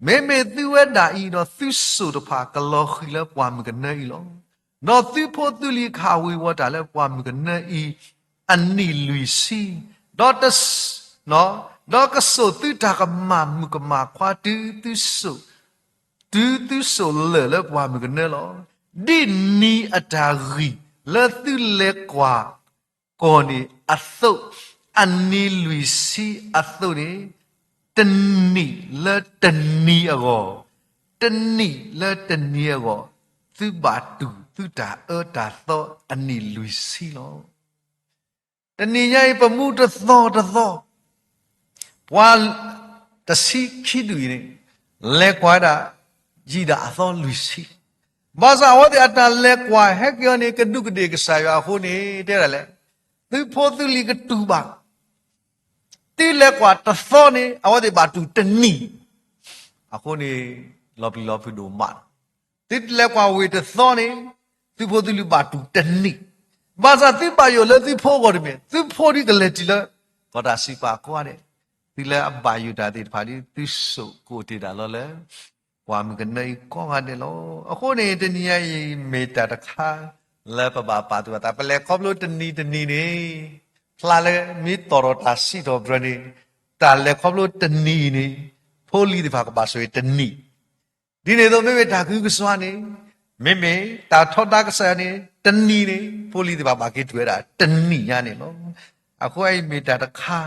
မ့မ့ၢ်သုဝဲဒၣ်အံၤဒီးသုစိာ်တဖၣ်ကလီၤဃံၤလၢပှၢ်မုၢ်ကနၢအံၤလီၤ. ဒီးသုဖိသုလံၤကဟးဝ့ၤဝီၤတၢ်လၢပှၢ်မုၢ်ကနၢအံၤ အနံၣ်လွံၢ်ဆံ, ဒီးတ ဒီးကစိာ်သုတၢ်ကမၣ်မုၣ်ကမၣ်ခွါတုၤသုစိာ်, တုၤသုစိာ်လၢာ်လၢပှၢ်မုၢ်ကနၢလီၤ. ဒ်နံၤအတၢ်ဂံၢ်လၢသုလဲၤကွၢ်ကီၢ်န့ၣ်အသိး, အနံၤလွံၢ်ဆံအသိးန့ၣ်, တနံၤလၢတနံၤအဂီၢ်, တနံၤလၢတနံၤအဂီၢ်, သုဘၣ်တူၢ်သုတၢ်အၢတၢ်သီအနံၣ်လွံၢ်ဆံလီၤ. တနံၤညါအံၤ ပမူတသီတသီ, ပှၤတဆံခံဒူၣ်အံၤန့ၣ် လဲၤကွၢ်ဒၣ် ယံာ်ဒၣ်အသီလွံၢ်ဆံ, ဘၣ်ဆၣ်အဝဲသ့ၣ်အတၢ်လဲၤကွၢ်ဟဲက့ၤအီၤန့ၣ် ကဒူးကဒ့ၣ်ကစၢ်ယွၤအဃိန့ၣ် တဲဒၣ်လဲၣ်, သုဖိသုလံၤကတူၢ်ဘၣ်, သုလဲၤကွၢ်တသီန့ၣ် အဝဲသ့ၣ်ဘၣ်တူၢ်တနံၤ, အဃိန့ၣ် လီၤပျံၤလီၤဖုးဒိၣ်မးလီၤ. သုလဲၤကွၢ်ဝ့ၢ်တသီန့ၣ် သုဖိသုလံၤဘၣ်တူၢ်တနံၤ, ဘၣ်ဆၣ်သုဘၣ်ယိၣ်လၢသုဖိအဂီၢ်တမ့ၢ်, သုဖိဒ်ကလဲၤတုၤလၢ ကီၢ်တၢ်စံးပာ်ကိးဂၤဒဲး, သုလၢအဘၣ်ယိၣ်တၢ်သ့ၣ်တဖၣ်ဒီး သုစိာ်ကအိၣ်တ့ၢ်တၢ်လီၤလၢ ပှၢ်မုၢ်ကနၢအံၤကိးဂၤဒဲးလီၤ. အဃိန့ၣ် တနံၤညါအံၤ မ့ၢ်တၢ်တခါ လၢပဘၣ်ပာ်သူၣ်ပာ်သး, ပလဲၤခီဖျိတနံၤတနံၤန့ၣ်, ဖျါလၢမ့ၢ်တီၣ်ထီၣ်တၢ်စံးထီၣ်ပတြၢၤန့ၣ်, တၢ်လဲၤခီဖျိတနံၤအံၤန့ၣ်, ဖိလံၤသ့ၣ်တဖၣ်ကဘၣ်ဆိၣ်ဂ့ၤတနံၤ ဒ်န့ၣ်အသိး မ့မ့ၢ်တၢ်ကဟုကစွါန့ၣ်, မ့မ့ၢ်တၢ်ထီဒါကစၢ်ယွၤန့ၣ် တနံၤန့ၣ် ဖိလံၤသ့ၣ်တဖၣ်ဘၣ်က့ၤတုၤဝဲဒၣ်တနံၤညါန့ၣ်လီၤ. အဃိအံၤမ့ၢ်တၢ်တခါ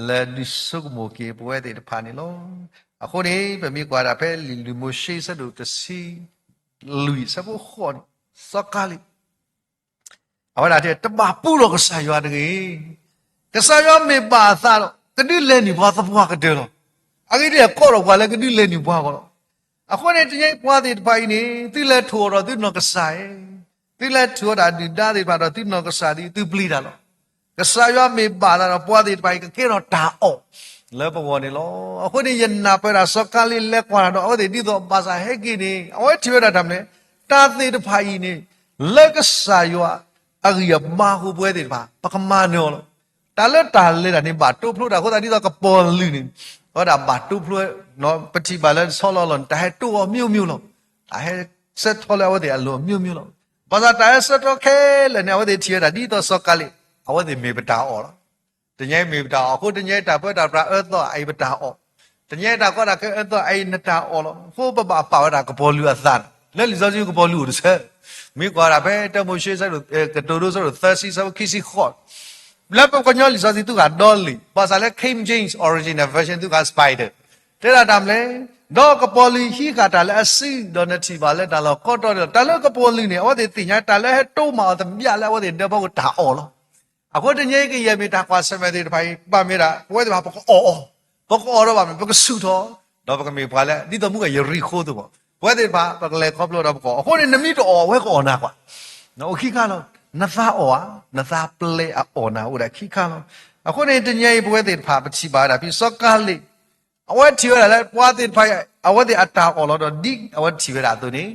လၢဒုးဆိကမိၣ်က့ၤပဝဲသ့ၣ်တဖၣ်န့ၣ်လီၤ. အဃိန့ၣ် ပမ့ၢ်ကွၢ်ဒၣ်ဖဲလံာ်လွံၢ်မိၤၡ့ဆၢဒိၣ်တဆံလွံၢ်ဆၢဖိဃိးန့ၣ်, စီၤကၤလံး အဝဲဒၣ်တဲ တဘၣ်ပူလီၤကစၢ်ယွၤတဂ့ၤ. ကစၢ်ယွၤမ့ၢ်ဘၣ်အသးဒီး ကဒုးလဲၤနုာ်ပှၤသပှၢ်ကတၢၢ်လီၤ. အဂ့ၢ်ဒ်လဲၣ် ကိးထီၣ်ပှၤလၢကဒုးလဲၤနုာ်ပှၤအဂီၢ်လီၤ. အဃိန့ၣ် တနံၤအံၤပှၤသ့ၣ်တဖၣ်အံၤန့ၣ် သုလဲၤထိၣ်အီၤဒီးသုနီၢ်ကစၢ်ဧၢ, သုလဲၤထုးအီၤတၢ်ဒုၣ်ဒါသ့ၣ်တဖၣ်ဒီးသုနီၢ်ကစၢ်ဒီးသုပျံၤတၢ်လီၤ. ကစၢ်ယွၤမ့ၢ်ဘၣ်သးဒီး ပှၤသ့ၣ်တဖၣ်အံၤ ကကဲထီၣ်တၢ်အီၣ်လၢပဂီၢ်န့ၣ်လီၤ. အဃိန့ၣ် ယနၢ်ပၢၢ်ဒၣ်စီၤကၤလံးလဲၤကွၢ်တၢ်ဒီး အဝဲသ့ၣ်ဒ်သိးဘၣ်ဆၣ်ဟဲက့ၤန့ၣ် အဝဲထံၣ်ဝဲဒၣ်တၢ်မနုၤလဲၣ်, တၢ်သ့ၣ်တဖၣ်အံၤန့ၣ် လၢကစၢ်ယွၤအဂံၢ်အဘါအဃိ ပဝဲသ့ၣ်တဖၣ် ပကမၤနၢၤအီၤလီၤ. တၢ်လၢတၢ်လဲၤတၢ်န့ၣ် ဘၣ်တိဖျိတၢ်အဃိသတး ဒ်သိးကပီၤလုာ်န့ၣ် အဝဲဒၣ်ဘၣ်တိဖျိ, ပထံၣ်ဘၣ်လၢဆီလီၤလီၢ်န့ၣ် တၢ်ဟဲတိအီၤအမျိုးမျိုးလီၤ. တၢ်ဟဲဆၢထီၣ်လၢအဝဲသ့ၣ်အလိၤအမျိုးမျိုးလီၤ. ဘၣ်ဆၣ်တၢ်ဟဲဆၢထီၣ်ခဲလၢာ်န့ၣ် အဝဲသ့ၣ်ထံၣ်ဝဲဒၣ်ဒ်သိးစီၤကၤလံး အဝဲသ့ၣ်မ့ၢ်ပတၢ်အီၣ်လီၤ. တနံၤအံၤမ့ၢ်ပတၢ်အီၣ်အဃိ တနံၤအံၤတၢ်ပၢတၢ်ပြးအၢသီအအံၤပတၢ်အီၣ်, တနံၤအံၤတၢ်ကီတၢ်ခဲအၢသီအအံၤနတၢ်အီၣ်လီၤ. အဃိပဘၣ်ပာ်ဝဲဒၣ်ကပီၤလုာ်အသးန့ၣ် လၢလံာ်စီဆှံကပီၤလုာ်အိၣ်တဆၢ, မ့ၢ်ကွၢ်ဒၣ်ဖဲတၢမိၤၡ့ ကတိၤဒိ ဆၢဒိၣ်သၢဆံ ဆၢဖိခံဆံဃိး လၢပကညီလံာ်စီဆှံသုဃာ်ဒီလံာ် ဘၣ်ဆၣ်လၢ King James Original Version သုဃာ် Spider တဲဒၣ်တၢ်မနုၤလဲၣ်, ဒီးကပီၤလုာ်ဟံးဃာ်တၢ်လၢအစုဒီးနထံၣ်ဘၣ်လၢတၢ်လီၢ်ကိးတီၤန့ၣ်လီၤ. တၢ်လၢကပီၤလုာ်န့ၣ် အဝဲသ့ၣ်သ့ၣ်ညါတၢ်လၢဟဲတိမးအီၤသမျးလၢအဝဲသ့ၣ်ဒၢဖီခိၣ်တၢ်အီၣ်လီၤ. အဃိတနံၤအံၤကယဲၢ်မ့ၢ်တၢ်ကွၢ်ဆၢၣ်မဲာ်သ့ၣ်တဖၣ်အံၤ ဘၣ်မ့ၢ်ဒၣ် ပဝဲသ့ၣ်တဖၣ်ပကအီၣ်အီၤ, ပကအီၣ်ဒီးဘၣ်မ့ၢ် ပကဆူၣ်ထီၣ်, ဒီးပကမ့ၢ်ပှၤလၢ ဒ်သိးမူကယရံၣ်ဃိသ့ၣ်ဘၣ်, ပဝဲသ့ၣ်တဖၣ် ပကလဲၤခီဖျိဒီးပကအီၣ်. အဃိန့ၣ် နမ့ၢ်တအီၣ် အဝဲကအီၣ်နၤကွၢ်, အိၣ်ခံခါလီၤ. နသးအီၣ်ဧါ, နသးပျဲအအီၣ်နၤအိၣ်ဒၣ်ခံခါလီၤ. အဃိန့ၣ် တနံၤအံၤပဝဲသ့ၣ်တဖၣ် ပထံၣ်ဘၣ်ဝဲဒၣ်ဖဲစီၤကၤလံး အဝဲထံၣ်ဝဲဒၣ်လၢပှၤသ့ၣ်တဖၣ် အဝဲသ့ၣ်အတၢ်အီၣ်လီၤဒီး ဒ်အဝဲထံၣ်ဝဲဒၣ်အသိးန့ၣ်,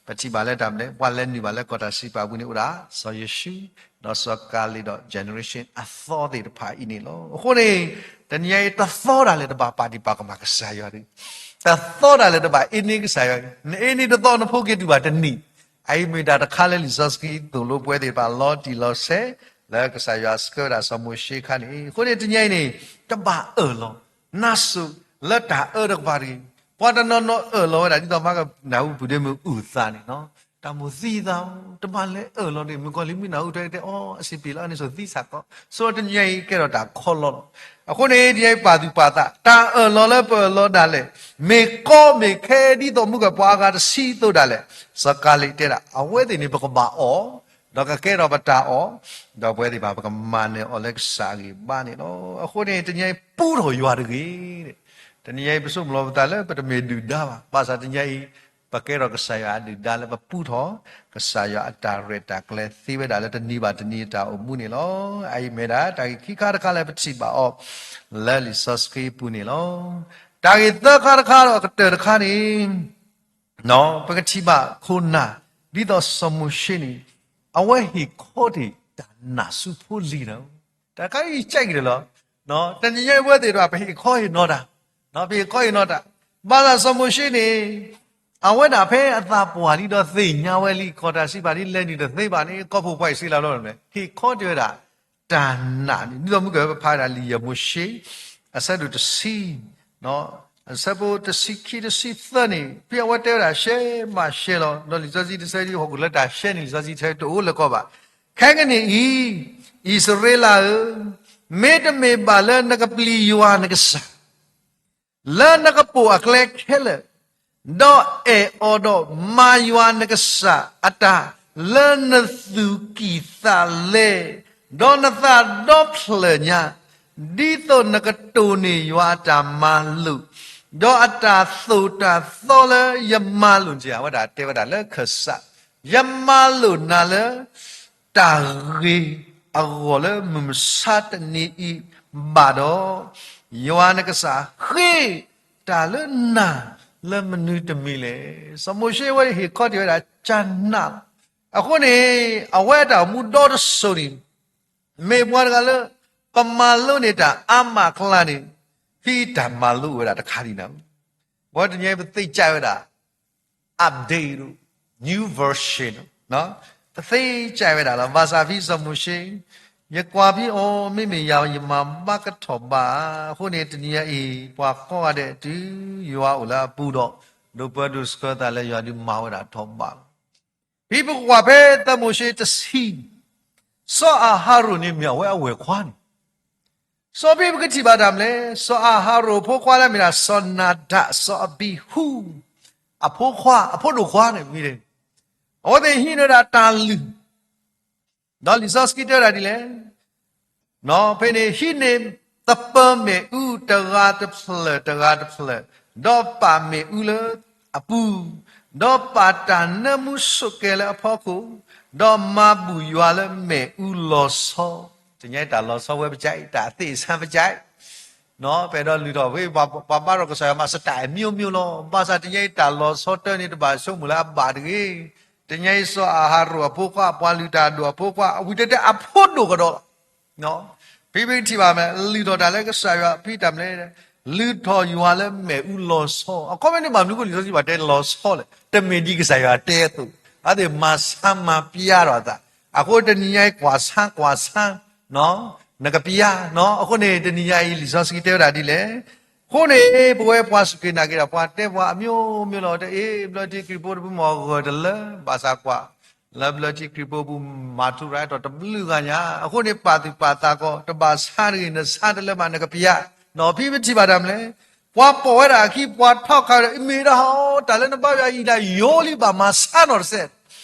ပထံၣ်ဘၣ်လၢတၢ်မနုၤလဲၣ်, ပှၤလဲၤနုာ်ဘၣ်လၢကီၢ်တၢ်စံးပာ်ပူၤန့ၣ်အိၣ်ဒၣ် စီၤယိၤၡူ, ဒီးစီၤကၤလံးဒီး generation အသီသ့ၣ်တဖၣ်အံၤန့ၣ်လီၤ. အဃိန့ၣ် တနံၤအံၤတသီဒၣ်လဲာ်တဘၣ်ပာ်ဒံးပာ်ကမၣ်ကစၢ်ယွၤဒီး, တသီဒၣ်လဲာ်တဘၣ်အ့န့ကစၢ်ယွၤ, နအ့န့တသီနဖိက့ၤတုၤဘၣ်တနံၤ, အအံၤမ့ၢ်တၢ်တခါလၢလံာ်စီဆှံသိၣ်လိပဝဲသ့ၣ်တဖၣ်လီၤတံၢ်လီၤဆဲး လၢကစၢ်ယွၤဆှၢဝဲဒၣ်စီၤမိၤၡ့အခါန့ၣ်, အဃိန့ၣ်တနံၤအံၤန့ၣ် တဘၣ်အၢၣ်လီၤ နါစိၤလၢတၢ်အၢတကပၤတဂ့ၤ. ပှၤတနီၤနီၤအၢၣ်လီၤဝဲဒၣ် ဒ်သိးမၤကနၢ်ဟူပူၤဒ့မုၢ်အုၣ်သးန့ၣ်, တၢ်မိၣ်သံသး, တဘၣ်လဲၤအၢၣ်လီၤတဂ့ၤ. မုၣ်ကီၤလံၤမ့ၢ်နၢ်ဟူထွဲကတဲအီၤ အစံးပ့ၤလီၤအန့ၣ်စိၤသံဆးကီး, ဆိတနံၤအံၤကဲထီၣ်တၢ်ခီလီလီၤ. အဃိန့ၣ် တနံၤအံၤပာ်သူၣ်ပာ်သး တၢ်အၢၣ်လီၤလၢပအၢၣ်လီၤဒၣ်လဲာ် မ့ၢ်ကီမ့ၢ်ခဲဒ်သိးမုၢ်ကပှၤအဂၤတဆံအသိးဒၣ်လဲာ်, စီၤကၤလံးတဲဒၣ် အဝဲသ့ၣ်န့ၣ်ပကဘၣ်အီၣ် ဒီးကကဲထီၣ်ပတၢ်အီၣ်, ဒီးပဝဲသ့ၣ်တဖၣ်ပကမၤနၢၤအီၤလၢကစၢ်အဂံၢ်ဘါန့ၣ်လီၤ. အဃိန့ၣ် တနံၤအံၤပူထီၣ်ယွၤတဂ့ၤ. တနံၤအံၤပဆိကမိၣ်လီၤပသးလၢပတမ့ၢ်ဒုၣ်ဒါဘၣ်. ဘၣ်ဆၣ်တနံၤအံၤ ပကဲထီၣ်ကစၢ်ယွၤအဒုၣ်ဒါလၢပပူထီၣ် ကစၢ်ယွၤအတၢ်ရဲၣ်တၢ်ကျဲၤသ့ဝဲဒၣ်လၢတနံၤဘၣ်တနံၤအတၢ်အိၣ်မူန့ၣ်လီၤ. အအံၤမ့ၢ်ဒၣ်တၢ်ဂ့ၢ်ခံခါတခါလၢပထံၣ်ဘၣ်အီၤ လၢလံာ်စီဆှံပူၤန့ၣ်လီၤ. တၢ်ဂ့ၢ်သၢခါတခါဒီးအကတၢၢ်တခါန့ၣ် ပကထံၣ်ဘၣ်ခိၣ်နၢ် ဒ်သိးစီၤမိၤၡ့န့ၣ် အဝဲဟ့ၣ်ခီတ့ၢ်တၢ်နာ်ဆူဖိလံၤန့ၣ်, တၢ်တခါအံၤကဲက့ၤလီၤ. တနံၤညါအံၤပဝဲသ့ၣ်တဖၣ် ပဟ့ၣ်ခီဟ့ၣ်နီၤတၢ်, ပဟ့ၣ်ခီဟ့ၣ်နီၤတၢ်, ဘၣ်ဆၣ်စီၤမိၤၡ့န့ၣ် အဝဲဒၣ်ဖဲအသးပှၢ်လံဒီးသ့ၣ်ညါဝဲလံ ကီၢ်တၢ်စံးပာ်ဒ်လဲၣ်နုာ်တသ့ဘၣ်န့ၣ် ကီၢ်ဖိၣ်ပှၢ်အံၣ်စရ့လးလီၤန့ၣ် ဟ့ၣ်ခီတ့ၢ်ဝဲဒၣ် တၢ်နာ်န့ၣ် ဒ်သိးမုၢ်ကပဖးဝဲဒၣ်လံာ်ယဲၢ်မိၤၡ့ အဆၢဒိၣ်တဆံ အဆၢဖိတဆံခံတဆံသၢန့ၣ် ဖဲအဝဲတဲဝဲဒၣ်ရှဲမးရှဲလီၤ ဒီးလံာ်စီဆှံတဆၢဒ်ဟီၣ်ခိၣ်လၢတၢ်ရှဲန့ၣ် လံာ်စီဆှံတဆၢတအိၣ်လၢၤကီးဘၣ်. ခဲကနံၣ်အံၤ အံၣ်စရ့လးဧၢ, မ့တမ့ၢ်ဘၣ်လၢနကပျံၤယွၤနကစၢ် လၢနကပိာ်အကျဲခဲလၢာ်, ဒီးအဲၣ်အီၤဒီးမၤယွၤနကစၢ်အတၢ်လၢနသူၣ်ကံၢ်သးလဲ, ဒီးနသးဒီဖျၢၣ်ညါ, ဒ်သိးနကတိၢ်န့ၢ်ယွၤအတၢ်မၤလိာ်, ဒီးအတၢ်သိၣ်တၢ်သီလၢယမၤလိာ်, အဝဲဒၣ်တဲဝဲဒၣ်လၢခၢၣ်စး ယမၤလိာ်နၤလၢ တၢ်ဂ့ၤအဂီၢ်လၢမုၢ်မဆါတနံၤအံၤဘၣ်ဒီး, ယွၤနကစၢ်ဃ့တၢ်လၢနၤလၢမနုၤတမံၤလဲၣ်. စီၤမိၤၡ့ဝဲဟ့ၣ်ခီတ့ၢ်ဝဲဒၣ်ကနးလီၤ. အဃိန့ၣ် အဝဲအတၢ်အိၣ်မူဒီတစိၤန့ၣ် မ့ၢ်ပှၤတဂၤလၢ ပမၤလိန့ၢ်တၢ်အါမးအကျါန့ၣ် ဖဲတၢ်မၤလိဝဲဒၣ်တခါဒံးန့ၣ် ပဝဲတနံၤအံၤပသ့စံးဝဲဒၣ် update ဒီး new version ပသ့စံးဝဲဒၣ်လီၤ. ဘၣ်ဆၣ်ဖဲစီၤမိၤၡ့ ယကွၢ်ဖဲအီၤ မ့မ့ၢ်ယၤ ယမၤဘၣ်ကထီၣ်ဘး, အဃိန့ၣ် တနံၤညါအံၤ ပှၤကိးဂၤဒဲးတုၤယွၤအိၣ်လၢအပူၤဒီး ဒိးပၢဒိးဆှၢသးလၢယွၤဒုးမၤဝဲဒၣ်ထီၣ်ဘးလီၤ. ဖဲပကွၢ်ဖဲစီၤမိၤၡ့တဆံ စီၤအၤဟရိၣ်န့ၣ်မ့ၢ်အဝဲအဝဲၢ်ခွါန့ၣ် စီၤဖဲပကထံၣ်ဘၣ်တၢ်မနုၤလဲၣ်, စီၤအၤဟရိၣ်အဖိခွါလၢမ့ၢ်ဒၣ် စီၤနၤဒး စီၤအဘံဟူ အဖိခွါ အဖိဒိၣ်ခွါန့ၣ်မ့ၢ်, အဝဲသ့ၣ်ဟံးန့ၢ်ဝဲဒၣ်တၢ်လုၢ်, ဒီးလံာ်စီဆှံတဲဝဲဒၣ်ဒ်လဲၣ် ဖဲန့ၣ် ဟံးန့ၢ်သပၢၤမ့ၣ်အူတဂၤတဖျၢၣ်တဂၤတဖျၢၣ်, ဒီးပာ်မ့ၣ်အူလၢအပူၤ, ဒီးပာ်တၢ်နၢမူဆိးကဲလၢအဖီခိၣ်, ဒီးမၤဘူၣ်ယွၤလၢမ့ၣ်အူလီၤဆီ, တနံၤညါအံၤတၢ်လီၤဆီဝဲပကဲ, တၢ်သ့ၣ်ဆါပကဲ, ပအဲၣ်ဒိးလုၢ်ထီၣ်ဖဲ ပှၤဘါထီၣ်ကစၢ်ယွၤမၤစတၢ်အမျိုးမျိုးလီၤ. ဘၣ်ဆၣ်တနံၤညါအံၤတၢ်လီၤဆီတၢ်န့ၣ် တဘၣ်ဆိကမိၣ်လၢအဘၣ်တဂ့ၤ. တနံၤညါအံၤစီၤအၤဟရိၣ်အဖိခွါ ပှၤလုၢ်တၢ်ဒိၣ်အဖိခွါ အဝံၤတဲတဲအဖိဒိၣ်ကဒီးလီၤ. ဖဲပကထံၣ်ဘၣ်မ့ၢ် လုၢ်ထီၣ်တၢ်လၢကစၢ်ယွၤဖဲတၢ်မနုၤလဲၣ်, လုၢ်ထီၣ်ယွၤလၢမ့ၣ်အူလီၤဆီ, အခီပညီန့ၣ်ဘၣ်မနုၤအဃိလံာ်စီဆှံဘၣ်တဲလီၤဆီလဲၣ်, တမ့ၢ်ဒ်ကစၢ်ယွၤတဲအသိး, အသ့ၣ်မၤဆါမၤပျါထီၣ်အသး, အဃိတနံၤညါအံၤကွၢ်ဆါကွၢ်ဆါ နကပျါ, အဃိန့ၣ် တနံၤညါအံၤလံာ်စီဆှံတဲဝဲဒၣ်ဒ်လဲၣ်, အဃိန့ၣ် ပဝဲပှၤစူၢ်က့ၤနာ်က့ၤတၢ် ပှၤတဲပှၤအမျိုးမျိုးလီၤ, တအ့ၣ် ဘျၢထံခရံာ်ဖိတဖုမ့ၢ်ဂၢၢ်တလၢ, ဘၣ်ဆၣ်ကွၢ် လၢဘျၢထံခရံာ်ဖိပူၤ မၤထူရၤထီၣ်တဘျုးဂၤညါ, အဃိန့ၣ် ပာ်သူၣ်ပာ်သးကီး တဘၣ်ဆါတဂ့ၤ, နဆါတလၢဘၣ် နကပျါ, ဒီးဖဲပထံၣ်ဘၣ်တၢ်မနုၤလဲၣ်, ပှၤပိာ်ဝဲဒၣ်အခံ ပှၤထီၣ်ခးဝဲဒၣ် မ့ၢ်ဒၣ်ဟီ, တၢ်လၢနဘါယွၤအံၤဒၣ်ယိလံ ဘၣ်မၤဆါနီၢ်တစဲး,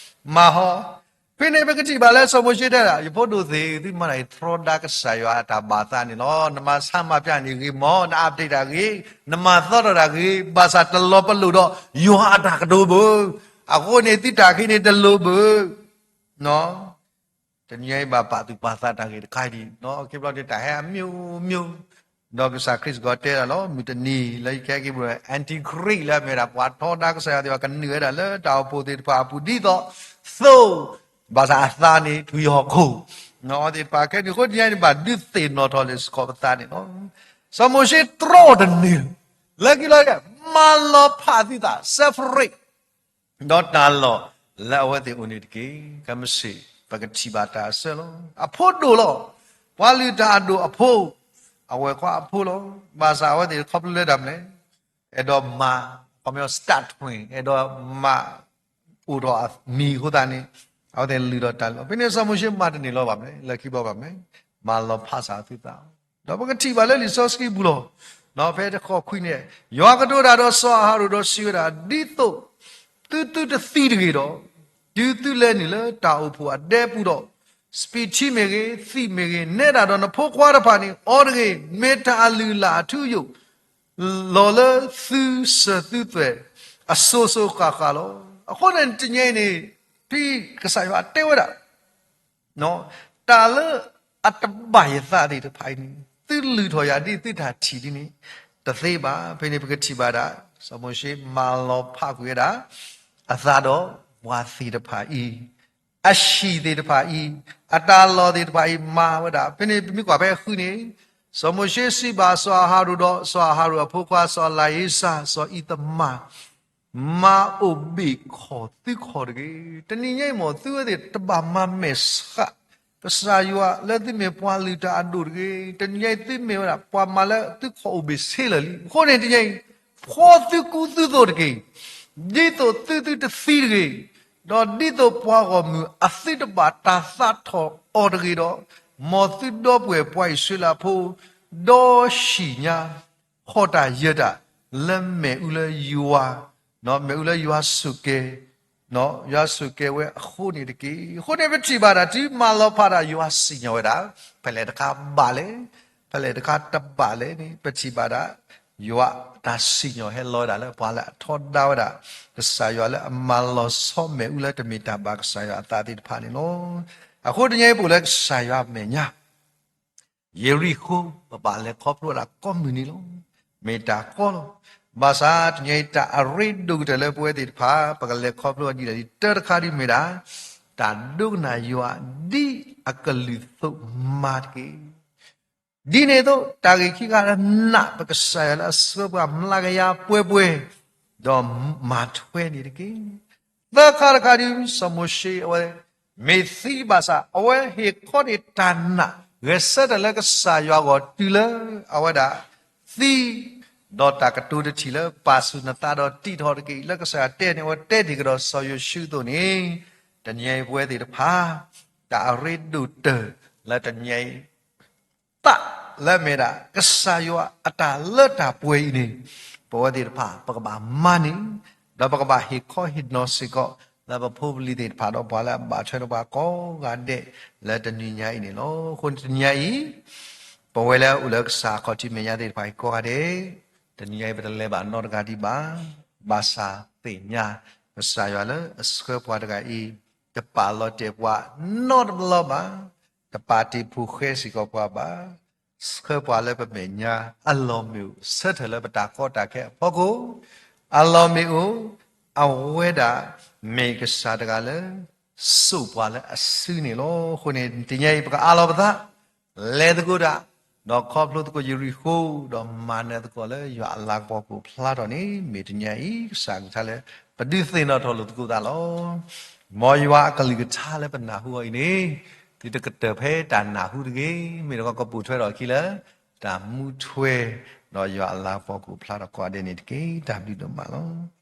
မၤဟီ ဖဲန့ၣ်ပကထံၣ်ဘၣ်လၢစီၤမိၤၡ့တဲဒၣ် ယဖိဒိၣ်သ့ၣ်ဧၢ, သုမၤတၢ်အံၤ တြီဒါကစၢ်ယွၤအတၢ်ဘၣ်သးန့ၣ်လီၤ. နမၤဆါမၤပျါန့ၣ်ဂ့ၤမး, န update တၢ်ဂ့ၤ, နမၤသီထီၣ်တၢ်ဂ့ၤ, ဘၣ်ဆၣ်တလီၤပလိာ်ဒီးယွၤအတၢ်ကတိၤဘၣ်. အဃိန့ၣ် သုတၢ်ခံန့ၣ်တလိၣ်ဘၣ်. တနံၤအံၤဘၣ်ပာ်သူၣ်ပာ်သးတၢ်ဂ့ၢ်တခါအံၤဒ်န့ၣ် ခီဖျိတၢ်ဟဲအမျိုးမျိုး ဒီးကစၢ်ခရံာ်စ့ၢ်ကီးတဲဒၣ်လီၤ မုၢ်တနံၤလၢယကဟဲက့ၤပူၤ Antichrist လၢအမ့ၢ်ဒၣ်ပှၤထီဒါကစၢ်ယွၤသ့ၣ်တဖၣ် ကနုာ်ဝဲဒၣ်လၢတၢ်အိၣ်ဖှိၣ်သ့ၣ်တဖၣ်အပူၤဒ်သိး သိ ဘၣ်ဆၣ်အသးန့ၣ် ထွံၣ်ဟီၣ်ခိၣ် အဝဲသ့ၣ်တဖၣ်ခဲန့ၣ် အဃိတနံၤအံၤန့ၣ် ဘၣ်ဒုးသ့ၣ်နီၣ်ထီၣ်လၢစ့ၢ်ကီးပသးန့ၣ်လီၤ. စီၤမိၤၡ့တြီတန့ၢ် လၢခံလီၤ မၤလီၤဖးသုသး separate ဒီးတၢ်လီၢ်လၢအဝဲသ့ၣ်အိၣ်န့ၣ်တက့ၢ်. ခဲမုၢ်ဆ့ၣ် ပကထံၣ်ဘၣ်တၢ်အဆၢလီၤ. အဖိဒိၣ်လီၤ. ပှၤလုၢ်တၢ်အဒိၣ်အဖိ, အဝဲၢ်ခွါအဖိလီၤ. ဘၣ်ဆၣ်အဝဲသ့ၣ်ခီဖျိလၢတၢ်မနုၤလဲၣ်, အဲၣ်ဒိးမၤ, ခီပညီ start ထွဲ, အဲၣ်ဒိးမၤ အိၣ်ထီၣ်အမံၤအဃိသတးန့ၣ်, အဝဲသ့ၣ်လုၢ်ထီၣ်တၢ်လီၢ်. ဖဲန့ၣ်စီၤမိၤၡ့မၤတန့ၢ်လီၤဘၣ်မနုၤလဲၣ်, လၢခံဘီဘၣ်မနုၤလဲၣ်, မၤလီၤဖးစ့ၢ်သုသး ဒီးပကထံၣ်ဘၣ်လၢလံာ်စီဆှံပူၤလီၤ. ဖဲတခီခွံန့ၣ်, ယွၤကတိၤတၢ်ဒီးစီၤအၤဟရိၣ်ဒီးစံးဝဲဒၣ်, ဒ်သိးသုသုတသံတဂ့ၤဒီး, တုၤသုလဲၤနုာ်လၢတၢ်အိၣ်ဖှိၣ်အဒဲပူၤဒီး, စပံးထံမ့ၢ်ဂ့ၤ, သံးမ့ၢ်ဂ့ၤ, နဲဒၣ်ဒီးနဖိခွါတဖၣ်န့ၣ် အီတဂ့ၤ, မ့ၢ်တၢ်အလုၢ်အလၢ်အထူအယိာ် လီၤလၢသုစၢၤသုသွဲၣ် အစိၤစိၤဃၣ်ဃၣ်လီၤ. အဃိန့ၣ်တနံၤအံၤန့ၣ်, ဖဲကစၢ်ယွၤတဲဝဲဒၣ် တၢ်လၢအတဘၣ်ယသးသ့ၣ်တဖၣ်အံၤန့ၣ်, သုလုၢ်ထီၣ်ယၤဒ်သုတၢ်ထံၣ်ဒ်န့ၣ်, တသ့ဘၣ်. ဖဲန့ၣ်ပကထံၣ်ဘၣ်ဒၣ်, စီၤမိၤၡ့မၤလီၤဖးကွံာ်ဝဲဒၣ်, အသးဒီးပှၤသ့ၣ်တဖၣ်အံၤ, အဟံၣ်သ့ၣ်တဖၣ်အံၤ, အတၢ်လီၢ်သ့ၣ်တဖၣ်အံၤမၤဝဲဒၣ်. ဖဲန့ၣ်ပမ့ၢ်ကွၢ်ဖဲဃုန့ၣ်, စီၤမိၤၡ့စံးဘၣ်စီၤအၤဟရိၣ်ဒီးစီၤအၤဟရိၣ်အဖိခွါစီၤအလၤအ့စၢ်, စီၤအံၤသမၣ် မၤအိၣ်ဘ့ၣ်ခီၣ်သုခီၣ်တဂ့ၤ. တနံၤညါအံၤမ့ၢ်သုဝဲသ့ၣ်တဘၣ်မၤမဲာ်ဆှး ကစၢ်ယွၤလၢသုမ့ၢ်ပှၤလုၢ်တၢ်အဒိၣ်တဂ့ၤ. တနံၤညါအံၤသုမ့ၢ်ဝဲဒၣ် ပှၤမၤလၢသုခီၣ်အိၣ်ဘ့ၣ်ဆ့လၢာ်လံ. အဃိန့ၣ်တနံၤညါအံၤ, ဖှီသုကူသုသိးတက့ၢ်. ဒ်သိးသုသုတသံတဂ့ၤ, ဒီးဒ်သိးပှၤဂီၢ်မုၢ်အသုတဘၣ်တၢ်သးထီၣ်အီၤတဂ့ၤဒီး, မ်သုဒီပုၢ်ဝဲၢ်ပှၤအံၣ်စရ့လးဖိ ဒီဟံၣ်ညါ ဟီၣ်တၢ်ယၢၤတၢ် လၢမ့ၣ်အူလၢယွၤ, မ့ၣ်အူလၢယွၤစူၢ်က့ၤ, ယွၤစူၢ်က့ၤဝဲအဃိန့ၣ်တက့ၢ်. အဃိန့ၣ်ပထံၣ်ဘၣ်ဒၣ်တုၤမၤလီၤဖးဒၣ်ယွၤစံၣ်ညီၣ်ဝဲဒၣ်, ဖဲလဲၣ်တခါဘၣ်လဲၣ်, ဖဲလဲၣ်တခါတဘၣ်လဲၣ်န့ၣ် ပထံၣ်ဘၣ်ဒၣ်, ယွၤတၢ်စံၣ်ညီၣ်ဟဲလီၤဝဲဒၣ်လၢပှၤလၢအထီဒါဝဲဒၣ်, ကစၢ်ယွၤလၢအမၤလီၤဆီမဲာ်အူလၢတမ့ၢ်တၢ်ဘၣ်ကစၢ်ယွၤအသးသ့ၣ်တဖၣ်န့ၣ်လီၤ. အဃိတနံၤအံၤပအိၣ်လၢကစၢ်ယွၤအမဲာ်ညါ ယရံၣ်ဃိၣ် ပဘၣ်လဲၤခီဖျိဝဲဒၣ်ကိးမုၢ်နံၤလီၤ. မ့ၢ်တၢ်ကီလီၤ. ဘၣ်ဆၣ်တနံၤအံၤတၢ်အရ့ဒိၣ်ကတၢၢ်လၢပဝဲသ့ၣ်တဖၣ် ပကလဲၤခီဖျိဒ်လဲၣ်ဒ်တၢတခါဒ်မ့ၢ်ဒၣ်, တၢ်ဒိကနၣ်ယွၤဒ်အကလုၢ်သိးမၤတက့ၢ်. ဒ်န့ၣ်အသိး တၢ်ဂ့ၢ်ခံခါလၢနာ်ပကစၢ်ယွၤလၢအဆှၢပှၤမျးကယၤပှဲၤပှဲၤ, ဒီးမၤထွဲန့ၣ်တက့ၢ်. သၢခါတခါဒ်စီၤမိၤၡ့အဝဲ မ့ၢ်သံဘၣ်ဆၣ် အဝဲဟ့ၣ်ခီန့ၢ်တၢ်နာ် ဂဲၤဆၢထၢၣ်လၢကစၢ်ယွၤအဂီၢ်တုၤလၢအဝဲဒၣ်သံ, ဒီးတၢ်ကတိၤတထံၣ်လၢပာ်ဆူၣ်နသးဒီးတံးထီၣ်တက့ၢ် လၢကစၢ်ယွၤတဲန့ၢ်အဝဲတဲတ့ၢ်ကဒီးစီၤယိၤၡူအသိးန့ၣ်, တနံၤအံၤပဝဲသ့ၣ်တဖၣ် တၢ်အရ့ဒိၣ်တၢၢ်လၢတနံၤအံၤ သးလၢအမ့ၢ်ဒၣ် ကစၢ်ယွၤအတၢ်လၢတၢ်ပှဲၤအံၤန့ၣ်, ပဝဲသ့ၣ်တဖၣ် ပကဘၣ်မၤန့ၢ်, ဒီးပကဘၣ်ဟ့ၣ်ခီဟ့ၣ်နီၤစ့ၢ်ကီး လၢပဖိပလံၤသ့ၣ်တဖၣ်ဒီး ပှၤလၢအဘၣ်ထွဲဒီးပှၤကိးဂၤဒဲး လၢတနံၤညါအံၤန့ၣ်လီၤ. အဃိန့ၣ်တနံၤညါအံၤ ပဝဲလၢအိၣ်လၢကစၢ်ခီၣ်ထံးမဲာ်ညါသ့ၣ်တဖၣ်အံၤကိးဂၤဒဲး, တနံၤညါအံၤပတလဲၤဘၣ်နီတဂၤဒံးဘၣ်, ဘၣ်ဆၣ်သ့ၣ်ညါ ကစၢ်ယွၤလၢအဆှၢပှၤတဂၤအံၤ တပာ်လီၤတဲာ်ပှၤနီတဘျီဘၣ်, တပာ်တ့ၢ်ဖိဃဲစ့ၢ်ကီးပှၤဘၣ်, ဆှၢပှၤလၢပမဲာ်ညါအလီၢ်မ့ၣ်အူ ဆၢထၢၣ်လၢပတၢ်ကီတၢ်ခဲအဖီခိၣ်, အလီၢ်မ့ၣ်အူ အဝဲဒၣ်မ့ၢ်ကစၢ်တဂၤလၢ စိာ်ပှၤလၢအစုန့ၣ်လီၤ. အဃိန့ၣ် တနံၤညါအံၤ ပကအးလီၤပသး လဲၤသကိးတၢ်, ဒီးခီဖျိသကိးယရံၣ်ဃိၣ်, ဒီးမၤနၢၤသကိးလၢယွၤအလၤကပီၤကအိၣ်ဖျါထီၣ်န့ၣ် မ့ၢ်တနံၤညါအံၤ ကစၢ်ကလုၢ်ကထါလၢ ပဒုးသ့ၣ်နီၣ်ထီၣ်လိာ်သကိးသးလီၤ. မ်ယွၤအကလုၢ်ကထါလၢပနၢ်ဟူအီၤအံၤန့ၣ်, သုတကတၢၢ်ဖဲတၢ်နၢ်ဟူတဂ့ၤ, မ့ၢ်တခီကပိာ်ထွဲထီၣ်အခံလၢ တၢ်မူထွဲ, ဒီးယွၤအလၤကပီၤကအိၣ်ဖျါထီၣ်ကိးဂၤဒဲးန့ၣ်တက့ၢ်. တၢ်ဘျုးဒိၣ်မးလီၤ.